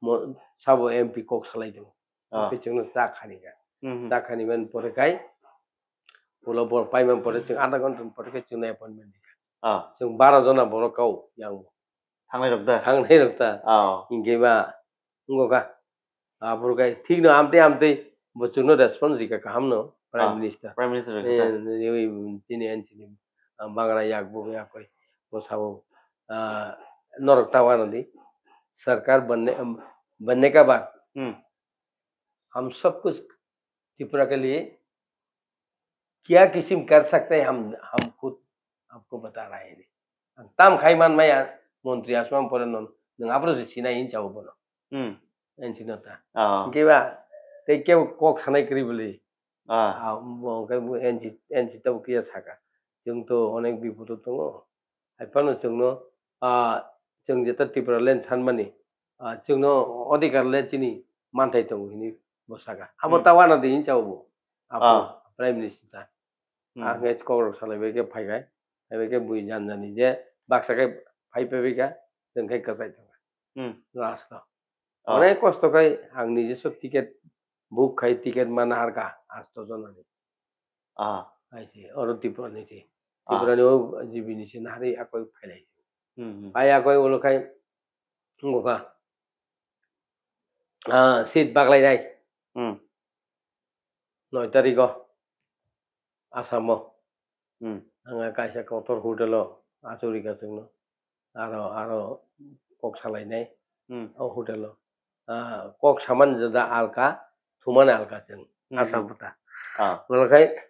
mo-, sabo M P kok salai tongo. Ah. Tei chwngno cha khani kha. Hmm. Cha khani mani pore khai, ulo bor paimani pore chwng adha ghonta ni pore khai chwngno appointment rikha. Ah. Chwng baro jona borok kao yang. Thangnai rok da? Thangnai rok da. Oh. Hingke ba, wngkha. Aphuru khe thik no amtwi amtwi bo chwngno response rikha kaham no, Prime Ah, Minister. Prime Minister rikha Eh, da. Ni, ni, chini N C ni, ah, bangra yak bo yak koi. Bo sabo, ah, norok ta wana di. Sarkar banne, banne ka baad Hmm. हम सब कुछ त्रिपुरा के लिए क्या किस्म कर सकते हैं, हम, हम खुद आपको बता रहे हैं। Tam khai man maya, montri asman pore non, nwng aphuru se sinai hin chao bono. Hmm. N C no ta. Ah. Hingke ba, tei kebo kok sanai kwrwi bwlwi. Ah. Ah, bo hingke bo N C, N C tabo kiya saka. Chwng to onek bipodo tongo. Hai phano chwngno, ah, chwng jeta Tipraland sanmani, ah, chwngno odhikar le chini manthai tongo hini Bo saka. Abo Hmm. ta wana di hinsa bo. Apo, Ah. Prime Minister ta. Hmm. Ah, nge kok rok salai bai khe phai kai. Phai bai khe bui jan jani je baksa khe phai phai bai kha. Chwng khe kwchai thangkha. Hmm. Last o. Ah. Onek kosto khai ang nijesa ticket book khai ticket mana harkha asto jonani. Ah. Hai se, oro Tripura ni se. Ah. Tripura ni o G B ni se nahari akoi phailai. Hmm, hmm. Pai akoi ulo khai wngkha. Ah, seat baglai nai. Hmm. Noi tarikh o Assam o. Hmm. Ang kaisa kotor hotel o achuk rikha chwngno. Aro, aro kok salainai Hmm. o hotel o. Ah, kok saman jada alka, thumani alka chwng. Hmm, Assam hmm. Kota. Ah. Wngkha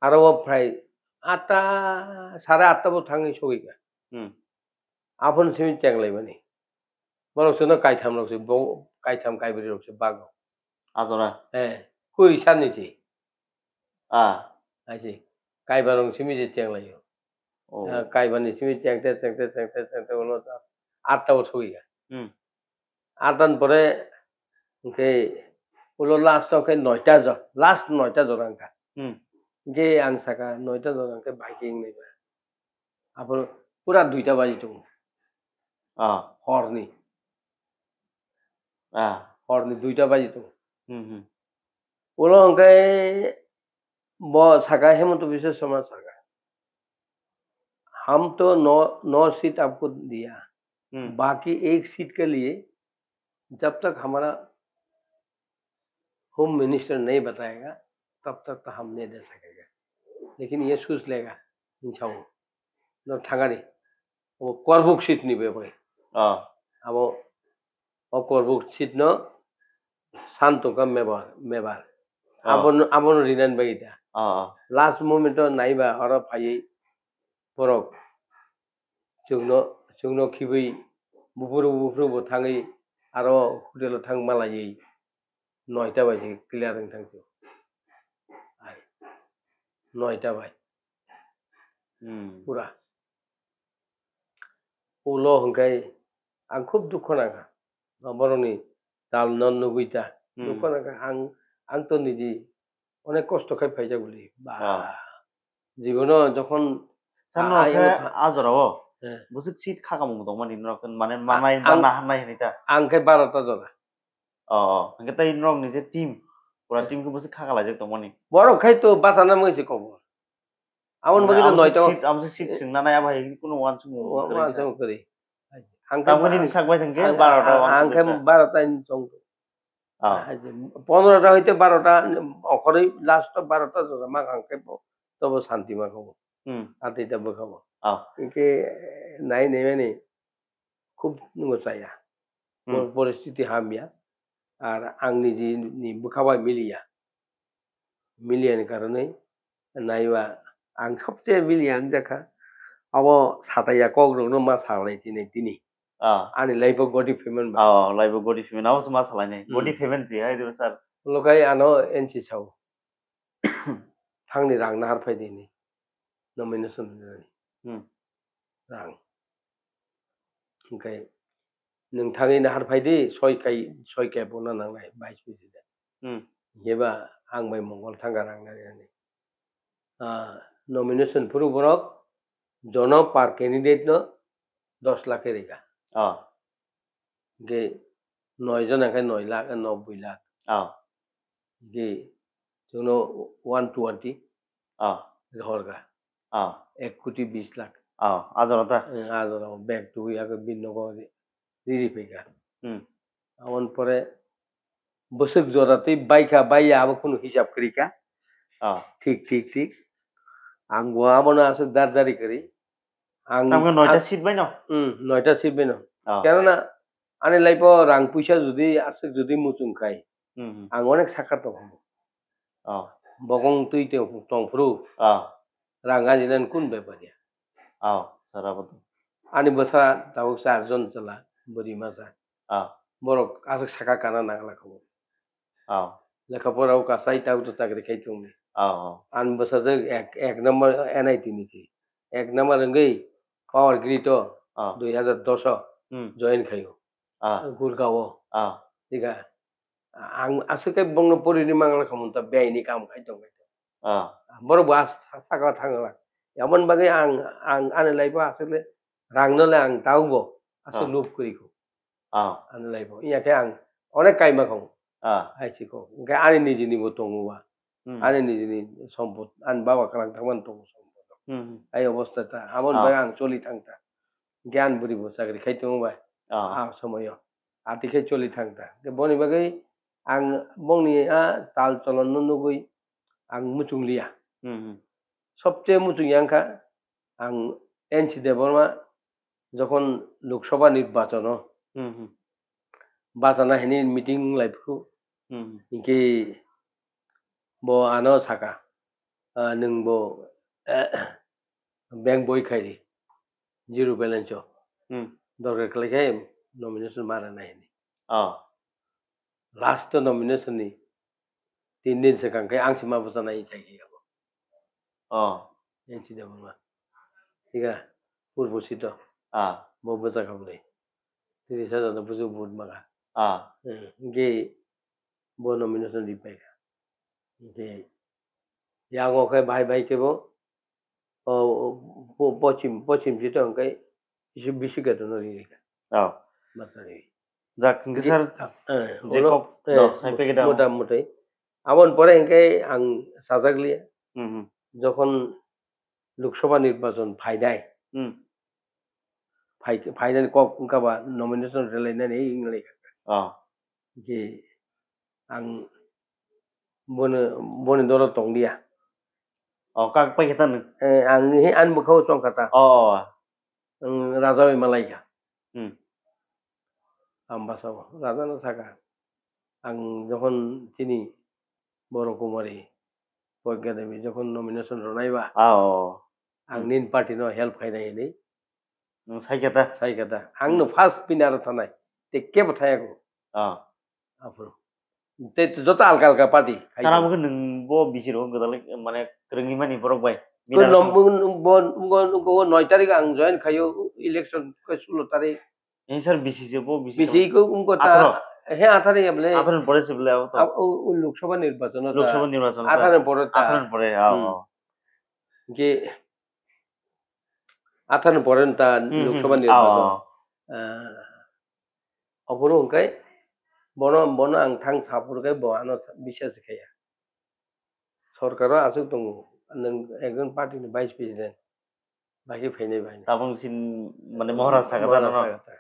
aro o phai atta, sare atta bo thangwi sogwi kha. Hmm. Aphano simi chenglai mani. Borok chwngno kaitham rok se, bo-, kaitham kaibrwi rok se bago. Ajora. Eh, kuri sanni se. Ah. Hai se. Kaiba rok simi je chenglaio. Oh. Ah, kaiba ni simi chengte, chengte, chengte, chengte, ulo ta atta o sogwi kha. Hmm. Atta ni pore hwnkhe ulo last o khe noita jo-, last noita jora wngkha. Hmm. Hwnkhe ang saka noita jora hwnkhe bai khe wngnai ba. Aphuru pura duita baji tongo. Ah. Horni. Ah. Horni duita baji tongo. Hmm, hmm. Ulo hwnkhe bo saka, Himanta Biswa Sarma saka, "हम तो नौ, नौ सीट आपको दिया, Hmm. बाकी एक सीट के लिए जब तक हमारा होम मिनिस्टर नहीं बताएगा, तब तक तो हम नहीं दे सकेगा। लेकिन ये सोच लेगा, inshallah." No thangani. O Korbuk seat ni beboi. Ah. Abo o Korbuk seat no Santoka Mebar, Mebar. Ah. Abo no, abo no rinan bai da. Ah, ah. Last moment o naiba oro phaiwi borok chwngno, chwngno khibwi buphuru buphuru bo thangwi aro hotel o thang malaiwi noita bai se clear wng thang sio. Ai, noita bai. Hmm. Pura. Ulo hwnkhe ang khub dukho nangkha. Borokni chal no nugwi ta. Hmm. Dukho nangkha ang, ang to niji onek kosto khai phaijak bwlwi. Ba. Ah. Jibono jokhon Sano a-, khe ayung tha-, a jorao Eh. bwswk seat khakamung tongmani norok mane A-, manai ang, ba naharnai hinwi ta. Ang khe barota jora. Oh, oh. Hwnkhe tei norokni je team, pura Hmm. team khe bwswk khakalaijak tongmani. Borok khai to bachana mui se kobo. Aboni bagwi to Amo se noito. Seat, amo se seat Eh. Chwngna nai abo hai kunu uansukmung Wa-, kwrwi sa. Uansukmung kwrwi. Ang khe Tamoni ba-, ni sak bai thang khe ang, barota ang, ang khe uansukmung. Barota ni chong. Ah. Hai je, pondrota hoite barota, okhoroi last o barota jora ma ang khe bo, tobo santi ma kho bo. Hmm. Atwi ta bwkha bo. Ah. Hwnkhe nai nai mani khub nwngo chaya. Hmm. Por-, poristiti hamya. Ar ang niji ni bwkha bai miliya. Miliya ni karonwi naiba ang sobse miliya wngjakha. Abo sataya kok rokno ma salai tini, tini. Ah. Ani life o godi payment ba. Oh, life o godi payment. Abo se ma salainai. Hmm. Godi payment se hai de sir. Lokai ano N C sao. Thangni rang nahar phai dini. Nomination rwnani. Hmm. Rang. Hwnkhe nwng thangwi nahar phai di, soi kai, soi kai bo na nangnai, vice president. Hmm. Heba ang bai Mongol thangkha rang nari nani. Ah, nomination phuru borok jono per candidate no dos lakh khe rikha. Ah. Hwnkhe noi jona khe noi lakh, nobboi lakh. Ah. Hwnkhe chwngno one twenty Ah. rohorkha. Ah. Ek koti bis lakh. Ah, a jora ta? Eh, a jora o bag twi ake bini nogo ri-, riri phaikha. Hmm. Aboni pore bwswk jora twi baikha, baiya abo kunu hisab kwrwikha. Ah. Thik, thik, thik. Ang bo abono aswk dar dari kwrwi. Ang Tamkhe noita a-, seat bai no? Hmm, noita seat bai no. Ah. Kenona ani life o rang puisa jodi aswk jodi muchung khai, Hmm, hmm. Ang onek saka tongo. Oh. Bokong twi tong, tong phuru. Oh. Rang ajinani kun bepar ya? Oh, sara bo. Ani bwsa tabuk char jon chwla, bwrwi masa. Oh. Borok aswk saka kana nangla kho. Oh. Lekha pora o kasai tabuk to chakri khai tongni. Oh, oh. Ani bwsa je ek, ek number N I T ni si. Ek number wngwi Power Grid o Oh. dui hajar dos o Hmm. join khaio. Ah. Gurgaon o. Ah. Thik a. Ang aswk khe bongno porini mangla khamung ta, biyai ni kam khai tong khai. Ah. Borok bo as-, saka thangla. Aboni bagwi ang, ang ani life o aswk le rang no le ang taubo aswk Ah. lob kwrwi kho. Ah. Ani life o. Iya khe ang onek kaima kho. Ah. Hai si kho. Hwnkhe ani nijini bo tongo ba. Hmm. Ani nijini sompot, ani baba kwlwng thangmani tongo sompot. Hmm. Ai obostha ta. Aboni Ah. bagwi ang choli thang ta. Hwnkhe ani bwrwi bo chakri khai tongo ba. Ah. Ah, somoyo. Ati khe choli thang ta. Hwnkhe boni bagwi ang bongni a chal cholon no nugwi ang muchung liya. Hmm, hmm. Sobse muchung yang kha ang N C Debbarma jokhon Lok Sabha nirbachon o Hmm, hmm. bachana hini meeting lai phu. Hmm. Hwnkhe bo ano saka, ah, nwng bo, eh, bank boi khai di, zero balance o. Hmm. Dorkar khlai khe nomination ma rwnai hini. Oh. Last nomination ni tin din swkang khe ang se ma bwchanai sai khe abo. Oh. N C Debbarma. Thik a, purbo sito. Ah. Bo bwchakha bwlai. Tris hajar no bujo vote maka. Ah. Hmm. Hwnkhe bo nomination ri pai kha. Hwnkhe yango khe bahai bahai khe bo, o, o, po-, pochim, pochim sito hwnkhe bisi, bisi khe tono ri ri kha. Oh. Bwchari. Jak, hwnkhe Hwnkhe, sir, ah, eh, je olo, kok, eh, no, sai mo-, peke da. Mota moti. Aboni pore hwnkhe ang sajak liya. Hmm, hmm. Jokhon Lok Sabha nirbachon phainai. Hmm. Phai-, phainani kok wngkha ba nomination rwlainani wnglaikha. Oh. Hwnkhe ang bono, boni dolo tong liya. Oh, kak pai khe ta nwng? Eh, ang he ani bwkha o chong kha ta. Oh. Ang raja bai malai kha. Hmm. Ambasa o raja no saka. Ang jokhon chini Boro Kumari, Pragya Devi jokhon nomination rwnai ba, Ah, oh. ang Hmm. nini party no help khainai hinwi. Nwng sai khe ta? Sai khe ta. Ang no Hmm. first winner thanai. Tei kebo thaya ko. Ah. Aphuru. Tei joto alka alka party khai Tara ko. Bo khe nwng bo bisi rok gwdalai mane kwrwngwi mani borok bai. Ko Winner nom-, wngkha. Bo, bo, bo noi tarik ang join khaio election ko sulo tarik. He sir, bisi je bo bisi Bisi tong-, ko wngkha ta, atharo. He atharo ya bole. Atharo ni pore se bole abo to. Ab-, o, o Lok Sabha nirbachon o ta. Lok Sabha nirbachon o ta. Atharo ni pore ta. Atharo ni pore, ah, Hmm. oh. Hwnkhe atharo ni pore ta Hmm, Lok hmm, Sabha hmm. nirbachon. Ah, oh. Ah, ophuru hwnkhe bono, bono ang thang saphuru khe bo ano biswas khaiya. Sorkaro aswk tongo, nwng ekjon party ni vice president, bai khe phainai bai. Tabuk sin mane mohra sakha ta Mohra nono? Sakha ta.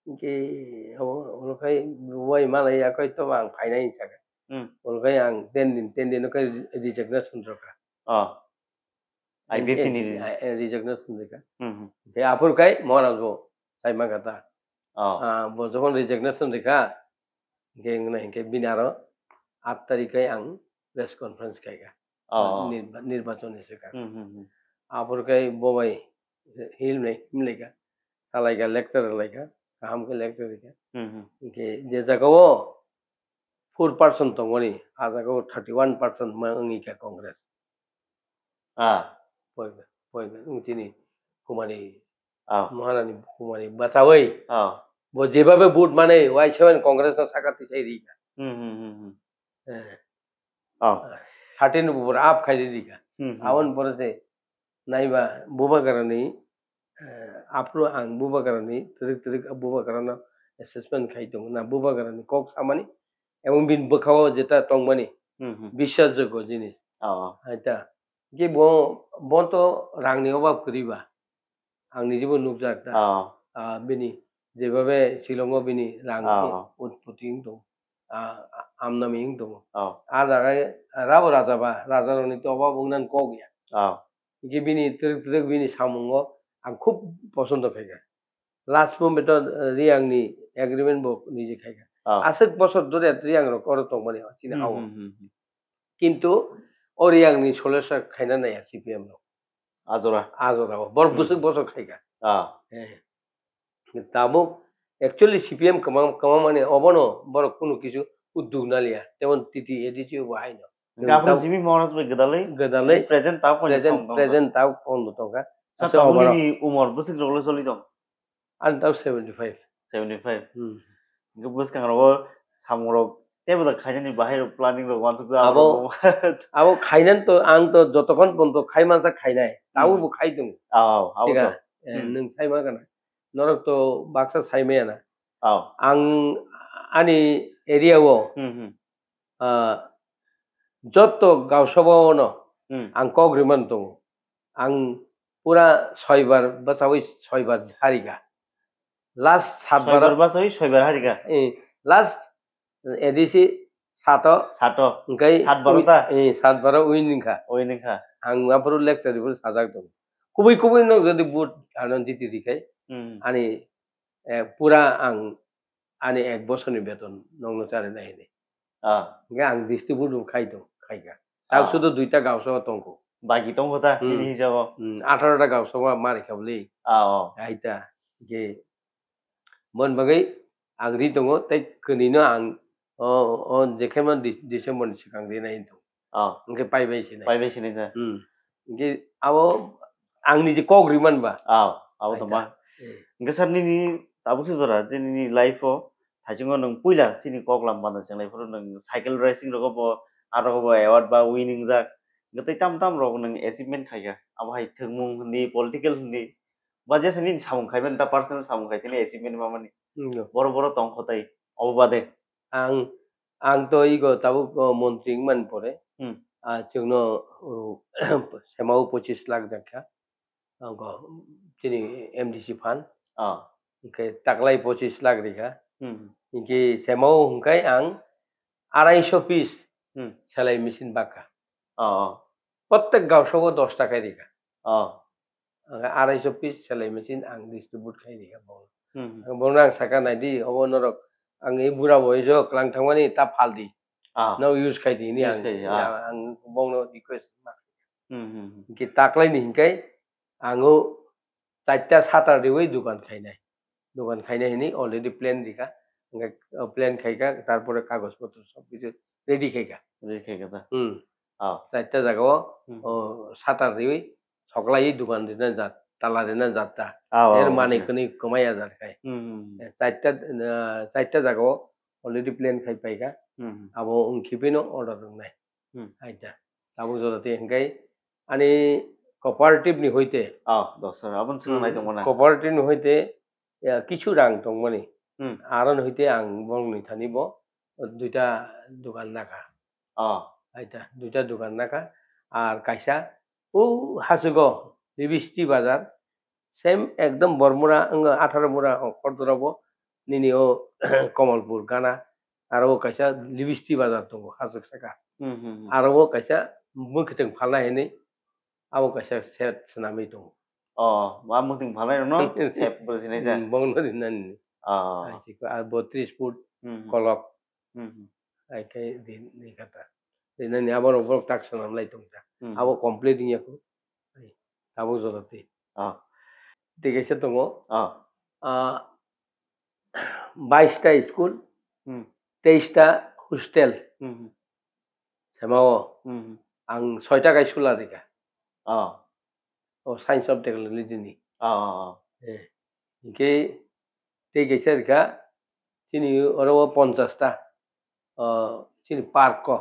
Hwnkhe abo, oro khai bubai malai ya khai to ang phainai sakha. Hmm. Oro khai ang ten din, ten din khai resignation rwkha. Oh. I P F T ni N C P, resi- eh, resignation rwkha. Hmm, hmm. Hwnkhe aphuru khai Mohra bo sai mankha ta. Oh. Ah, bo jokhon resignation rwkha, hwnkhe wngna hinkhe bini aro aat tarikh khe ang press conference khaikha. Oh. Nirba-, nirbachon ni swkang. Hmm, hmm, hmm. Aphuru khe bo bai himlai, himlaikha, salaikha, lecture laikha, kaham khe lecture rikha. Hmm, hmm. Hwnkhe je jaga o four percent tongmani, ah jaga o thirty one percent ma wngwi kha Congress. Ah. Poiba, poiba, wng tini Kumari, Ah. Maharani Kumari bachawi. Ah. Bo jebabe vote mane, wai seven Congress no saka tisai ri kha. Hmm, hmm, hmm, hmm. Eh. Oh. Thirteen bo up khai ri kha. Hmm, hmm. Aboni pore se naiba Bubagrani, eh, aphuru ang Bubagrani, twrwk twrwk Bubagrano assessment khai tongo. Na Bubagrani kok samani, ebong bini bwkha o jeta tongmani, Hmm, hmm. Biswas jogyo jinis. Oh. Hai ta. Hwnkhe bo, bo to rangni obab kwrwi ba. Ang nijibo nukjak ta. Oh. Ah, bini jebabe Shillong o bini rang Oh. utpoti wng tongo. Ah, amnami wng tongo. Oh. Ah jaga rabo raja ba, raja rokni to obab wngna kok ya. Oh. Hwnkhe bini twrwk twrwk bini samungo ang khub posondo khaikha. Last moment o, eh, Riyang ni agreement bo niji khaikha. Oh. Aswk bosor dore Riyang rok oro tongmani chini Hmm, hao. Hmm, hmm, hmm. Kintu o Riyang ni solution khaina naiya C P M rok. Ajora. Ajora o. Bor Hmm. bwswk bosor khaikha. Ah. Eh. Tabuk actually C P M kwmang, kwmang mani obono borok kunu kisu uddog naliya. Jemon T T A D C bo haino. Hwnkhe aphuru Tab- Jimmy Maharaj bai gwdalwi gwdalwi present ta phone present, tong tong. Present ta phone bo tongkha. Sir, Aswk tabuk oborok. Nini umor bwswk rok le choli tong? Ani tabuk seventy five. Seventy five. Hmm. Hwnkhe bwskango samung rok Tei bo khainani bahai rok planning rok wansuk ja Abo, abo. Abo khainani to ang to jotokhon ponto khai mansa khainai. Abo Hmm. bo khai tongo. Aw, aw, abo Thik to. a? Eh, Hmm. nwng sai ma gana. Norok to baksa sai maya na. Aw. Ang ani area o, Hmm, hmm. ah, jotto gausabao no Hmm. ang kok rimani tongo. Ang pura soibar bachawi soibar harika. Last satbar Soibar bachawi soibar harika. Eh, last A D C sato. Sato. Hingkai Sat baro ta? Eh, sat baro win wngkha. Win wngkha. Ang aphuru lecture ribur sajak tongo. Kubui kubui no jodi vote ano jiti rikhai. Hmm. Ani, eh, pura ang ani ek bosorni beton nokno charinai hinwi. Ah. Hingke ang distribute bo khai tong, khaikha. Ah. Tabuk sudu duita gausao tongkho. Bagi tongkho ta, Hmm. nini hisabo? Hmm, atharo ta gausao ma, ma rikha bwle. Ah, oh. Aita, hingke, mon bagwi ang ri tongo, tei kwnwi no ang, o, o, jekhe ma Di-, December ni swkang rinai hinwi tongo. Ah. Hingke pai bai sinai. Pai bai sinai ta. Hmm. Hingke abo ang niji kok rimani ba. Ah, abo to Aita. ma. Hmm. Hingke sir nini tabuk se jora je nini life o Haichungo nwng puila chini kok lam bana chenglai phuru nwng cycle racing rogo bo, aro bo award ba winning jak. Hwnkhe tei tam tam rok nwng achievement khaikha. Abo hai thwngmung hindi, political hindi. Ba jesa nini samung khaimani ta personal samung khai tini achievement mamani. Hmm. Boro boro tongkho tai. Obo bade. Ang, ang to igo tabuk, o, montri wngmani pore. Hmm. Ah, chwngno, o, semao pochis lakh jakha. Ang ko, chini M D C fund. Ah. Hingke taklai pochis lakh rikha. Hmm. Hingke semao hingkai ang arai so piece Hmm. selai machine bakha. Ah, ah. Prottek gausao dos ta khai rikha. Ah. Ang arai so piece selai machine ang distribute khai rikha bong. Hmm. Ang bongno ang saka naidi, obo norok ang e bura boijo klang thangmani ta phaldi. Ah. No use khai di hini Use ang, khai di, ah. ang, ang bongno request ma. Hmm, hmm, hmm. Hingke taklaini hingkai ang o charta shutter riwi dukan khainai. Dukan khainai hini already plan rikha. Hingke, o, plan khaikha, tarpore kagoj potro sob kichu ready khaikha. Ready khaikha ta? Hmm. Ah. Charta jagao, Hmm. o, shutter riwi soklaiwi dukan rina jat, tala rina jat ta. Ah, Er oh, manwi okay. kwnwi kwmai ajar khai. Hmm, hmm, hmm. Eh, charta, eh, charta jagao already plan khai paikha. Hmm, hmm. Abo wngkhe phino order rwngnai. Hmm. Aita. Tabuk jora tei hingkai ani cooperative ni hoite. Ah, dosra, aboni swkang Hmm, nai tongmana. Cooperative ni hoite, ya, kichu rang tongmani. Hmm. Aro ni hoite ang bongni thani bo duita dukan nakha. Ah. Aita, duita dukan nakha. Ar kaisa, o hachugo, Libishti bazar, same ekdom Bormura, wng, atharo mura, o, Khordorabo, nini o, Komolpur, Gana, aro o kaisa Libishti bazar tongo, hachuk saka. Hmm, hmm, hmm. Aro o kaisa mwkhwtwng phalnai hinwi, abo kaisa set swnamwi tongo. Oh, ma mwkhwtwng phalnai rokno set bwrwi sinai ta? Hmm, bongno rinani. Oh. Ai, chikon, ar botris foot Hmm, hmm. kolok. Hmm, hmm. Ai khe rin, rin kha ta. Rinani abo rok borok tak swnam lai tong ta. Hmm. Abo complete wngya kho. Ai, tabuk jora twi. Ah. Tei kaisa tongo. Ah. Ah, bais ta school, Hmm. teis ta hostel. Hmm, hmm. Semao Hmm, hmm. ang soi ta kai sula rikha. Ah. O science of technology ni. Ah, ah, ah. Eh, hingke tei kaisa rikha, chini oro o ponchas ta, o, chini park o.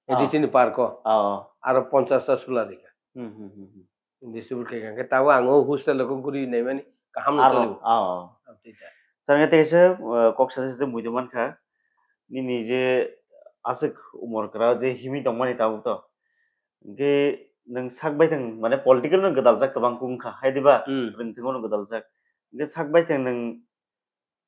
Ah. A D C ni park o. Ah, ah. Aro ponchas ta sula rikha. Hmm, hmm, hmm, hmm. Distribute khaikha, hingke tabuk ang o hostel o guri naimani kaham no Aro, tongwi. Ah, ah. Aboni ta. Sir, hingke tei kaisa, eh, kok sa se muitu mankha. Nini je aswk umor kwra je himwi tongmani tabuk to. Hingke nwng sak baithang, mane political no gwdaljak kwbang kung kha, hai diba? Hmm. Rwngthwngno gwdaljak. Hingke sak baithang nwng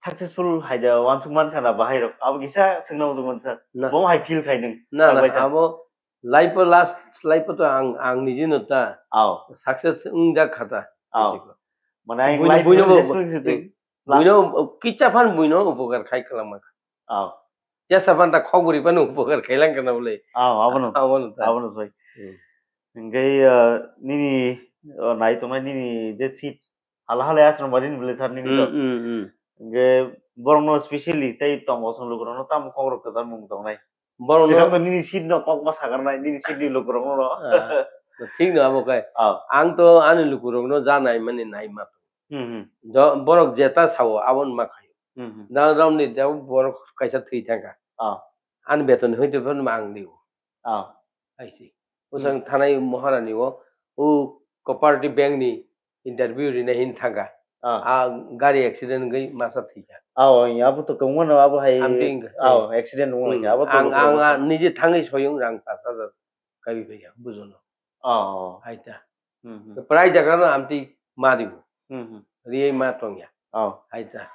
successful hai da uansuk mankha na bahai rok? Abo kisa swngna muchung mankha. Na. Bo hai feel khai nwng Na, sak na, baithang. Abo life o last life o to ang, ang niji no ta Aw. success wngjak kha ta. Aw. Mane ang Buino, life buino o bo, successful si twi. buino, kicha phan buino upokar khai kwlama. Aw. Jesa phan ta khok bwrwi phano upokar khailang kana bwle. Aw, abono. Abono ta. Abono soi. Hmm. Hingke, ah, nini, ah, nai tongnai nini je seat, hala hala aswrwng bari ni bwle sar nini Hmm, to. hmm, hmm. Hingke borokno specially tei tongo chwng lukurokno tamo kokrok kwtal mung tongnai. Borokno Swkang to nini seat no kokma sakarnai, nini seat ni lukurokno no. Ah, thik no abo kai. Ah. Ang to ani lukurokno ja nai mani nai ma. Hmm, hmm. Jo-, borok jeta sao, aboni ma khaio. Hmm, hmm. Da, romni jabo borok kaisa thwi thangkha. Ah. Ani beton hoite phano ang diu. Ah. Aisi. Hmm. Usang thanai Maharani o, o Cooperative Bank ni interview rina hin thangka. Ah. A gari accident wngwi masa thwikha. Ah, oh, ya, abo to kwbangma no, abo hai, Amtwi wngkha. Ah, oh, accident wngkha. Hmm. Abo to ang, ang, ang nije thangwi soyung rang pash hajar kabi phaiya, bujono. Oh. Haita. Hmm, hmm. Prai jaga no amtwi ma dibo. Hmm, hmm. Riye ma tongya. Oh. Haita.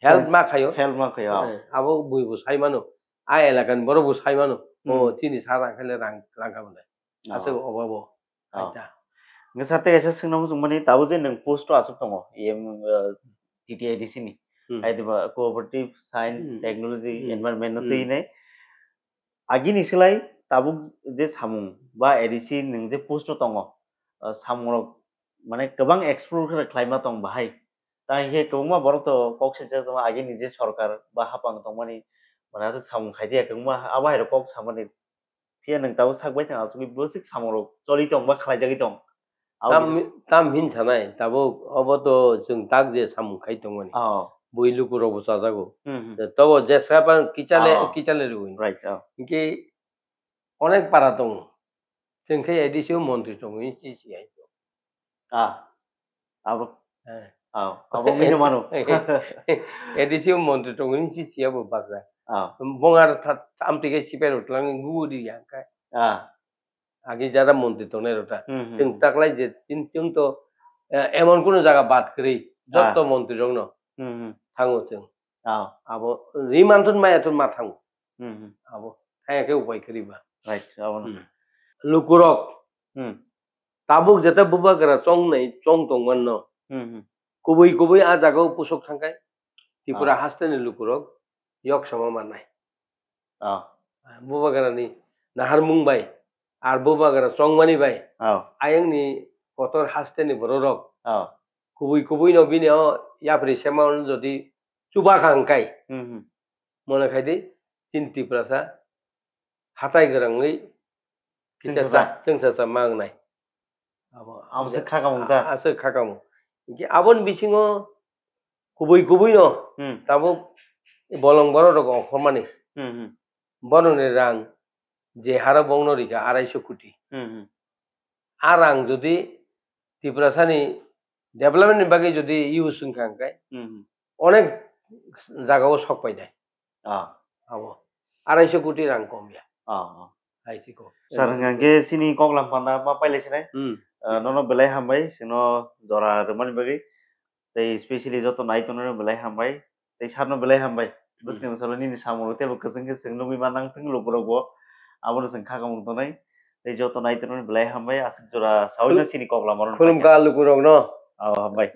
Help ma khayo. Help ma khayo, oh. Eh, abo bui bo sai mano. A elaka ni borok bo sai mano. Oh, hmm, chini sa rang khaile rang, rang kha bole. Oh. Aswk obabo. Oh. Haita. Nge sa tei kaisa swngna muchung mani tabo je nwng post o aswk tongo. E M, uh, T T I D C ni. Hmm. Hai diba Cooperative Science, hmm, Technology, hmm, Environment no, hmm, twi nai. Agini slai tabuk je samung ba A D C nwng je post o tongo, ah, samung rok mane kwbang explore khe khlaima tong bahai. Ta hinkhe kwbangma borok to kok sijak tongma agini je sorkar ba hapang tongmani mane aswk samung khai diya kwbangma abo hai rok kok samani. Phiya nwng tabuk sak bai thang aswk bwswk samung rok choli tong ba khlai jagwi tong. Abo tam, kisa tam hin sanai, tabuk obo to chwng tak je samung khai tongmani. Oh. Bui luku rok bo chajago. Hmm, hmm. Tobo je sapa kichale, oh, kichale rwi. Right, oh. Hinkhe onek para tongo. Chwng khe A D C o montri tongo, hinkhe si hai to. Ah. Abo. Eh. Oh, abo mino mano. A D C o montri tongo, hinkhe si abo bakra. Ah. Bongar tha-, amtwi khe sipai rok twlang gubu di yang khe. Ah. Agi jara montri tongnai rok ta. Hmm, hmm, chwng hmm. Taklai je tin chwng to, eh, emon kunu jaga bad kwrwi, jotto, ah, montri rokno, hmm, hmm, thango chwng. Ah. Abo ri manthun maya thun ma thango. Hmm, hmm. Abo thaya khe upai kwrwi ba. Right, abo no. Hmm. Lukurok, hmm, tabuk jeta bubagra chongnai chong tongmanno. Hmm, hmm. Kubui kubui a jagao pusok thangkai. Tripura, ah, hasteni lukurok yok sama mannai. Oh. Bubagrani naharmung bai, ar bubagra chongmani bai, oh, ayangni kotor hasteni bororok, oh, kubui kubui no bini o yapri sema jodi chuba kha hwnkai, hmm, hmm, mone khai di, chini Tiprasa hatai gwrangwi kisa chwngsacha, cha, chwngsacha ma wngnai. Abo, abo se khakamung ta? A-, aswk khakamung. Hinkhe aboni bisingo kubui kubui no, hmm, tabuk bolong borok rok ongkhormani. Hmm, hmm. Borokni rang je haro bongno rikha arai so koti. Hmm, hmm. A rang jodi Tiprasani development ni bagwi jodi use wngkha hwnkhe, hmm, hmm, onek jagao sok painai. Ah. Abo. Arai so koti rang kom ya. Ah, ah. Hai si ko. Sir, hwnkha hwnkhe chini koklam panda ma pailai sinai. Hmm. Ah, nono belai hambai, chwngno jora rwmani bagwi. Tei specially joto nai tongnai belai hambai. Tei sir no belai hambai. Hmm. Bwskang salo nini samung teibo kwchwng khe chwng nugwi ma nang thung lukurok bo. Abono chwng khakamung tongnai. Tei joto nai tongnai belai hambai. Aswk jora sawi no chini koklam oro. Khulumkha lukurok no. Ah, hambai.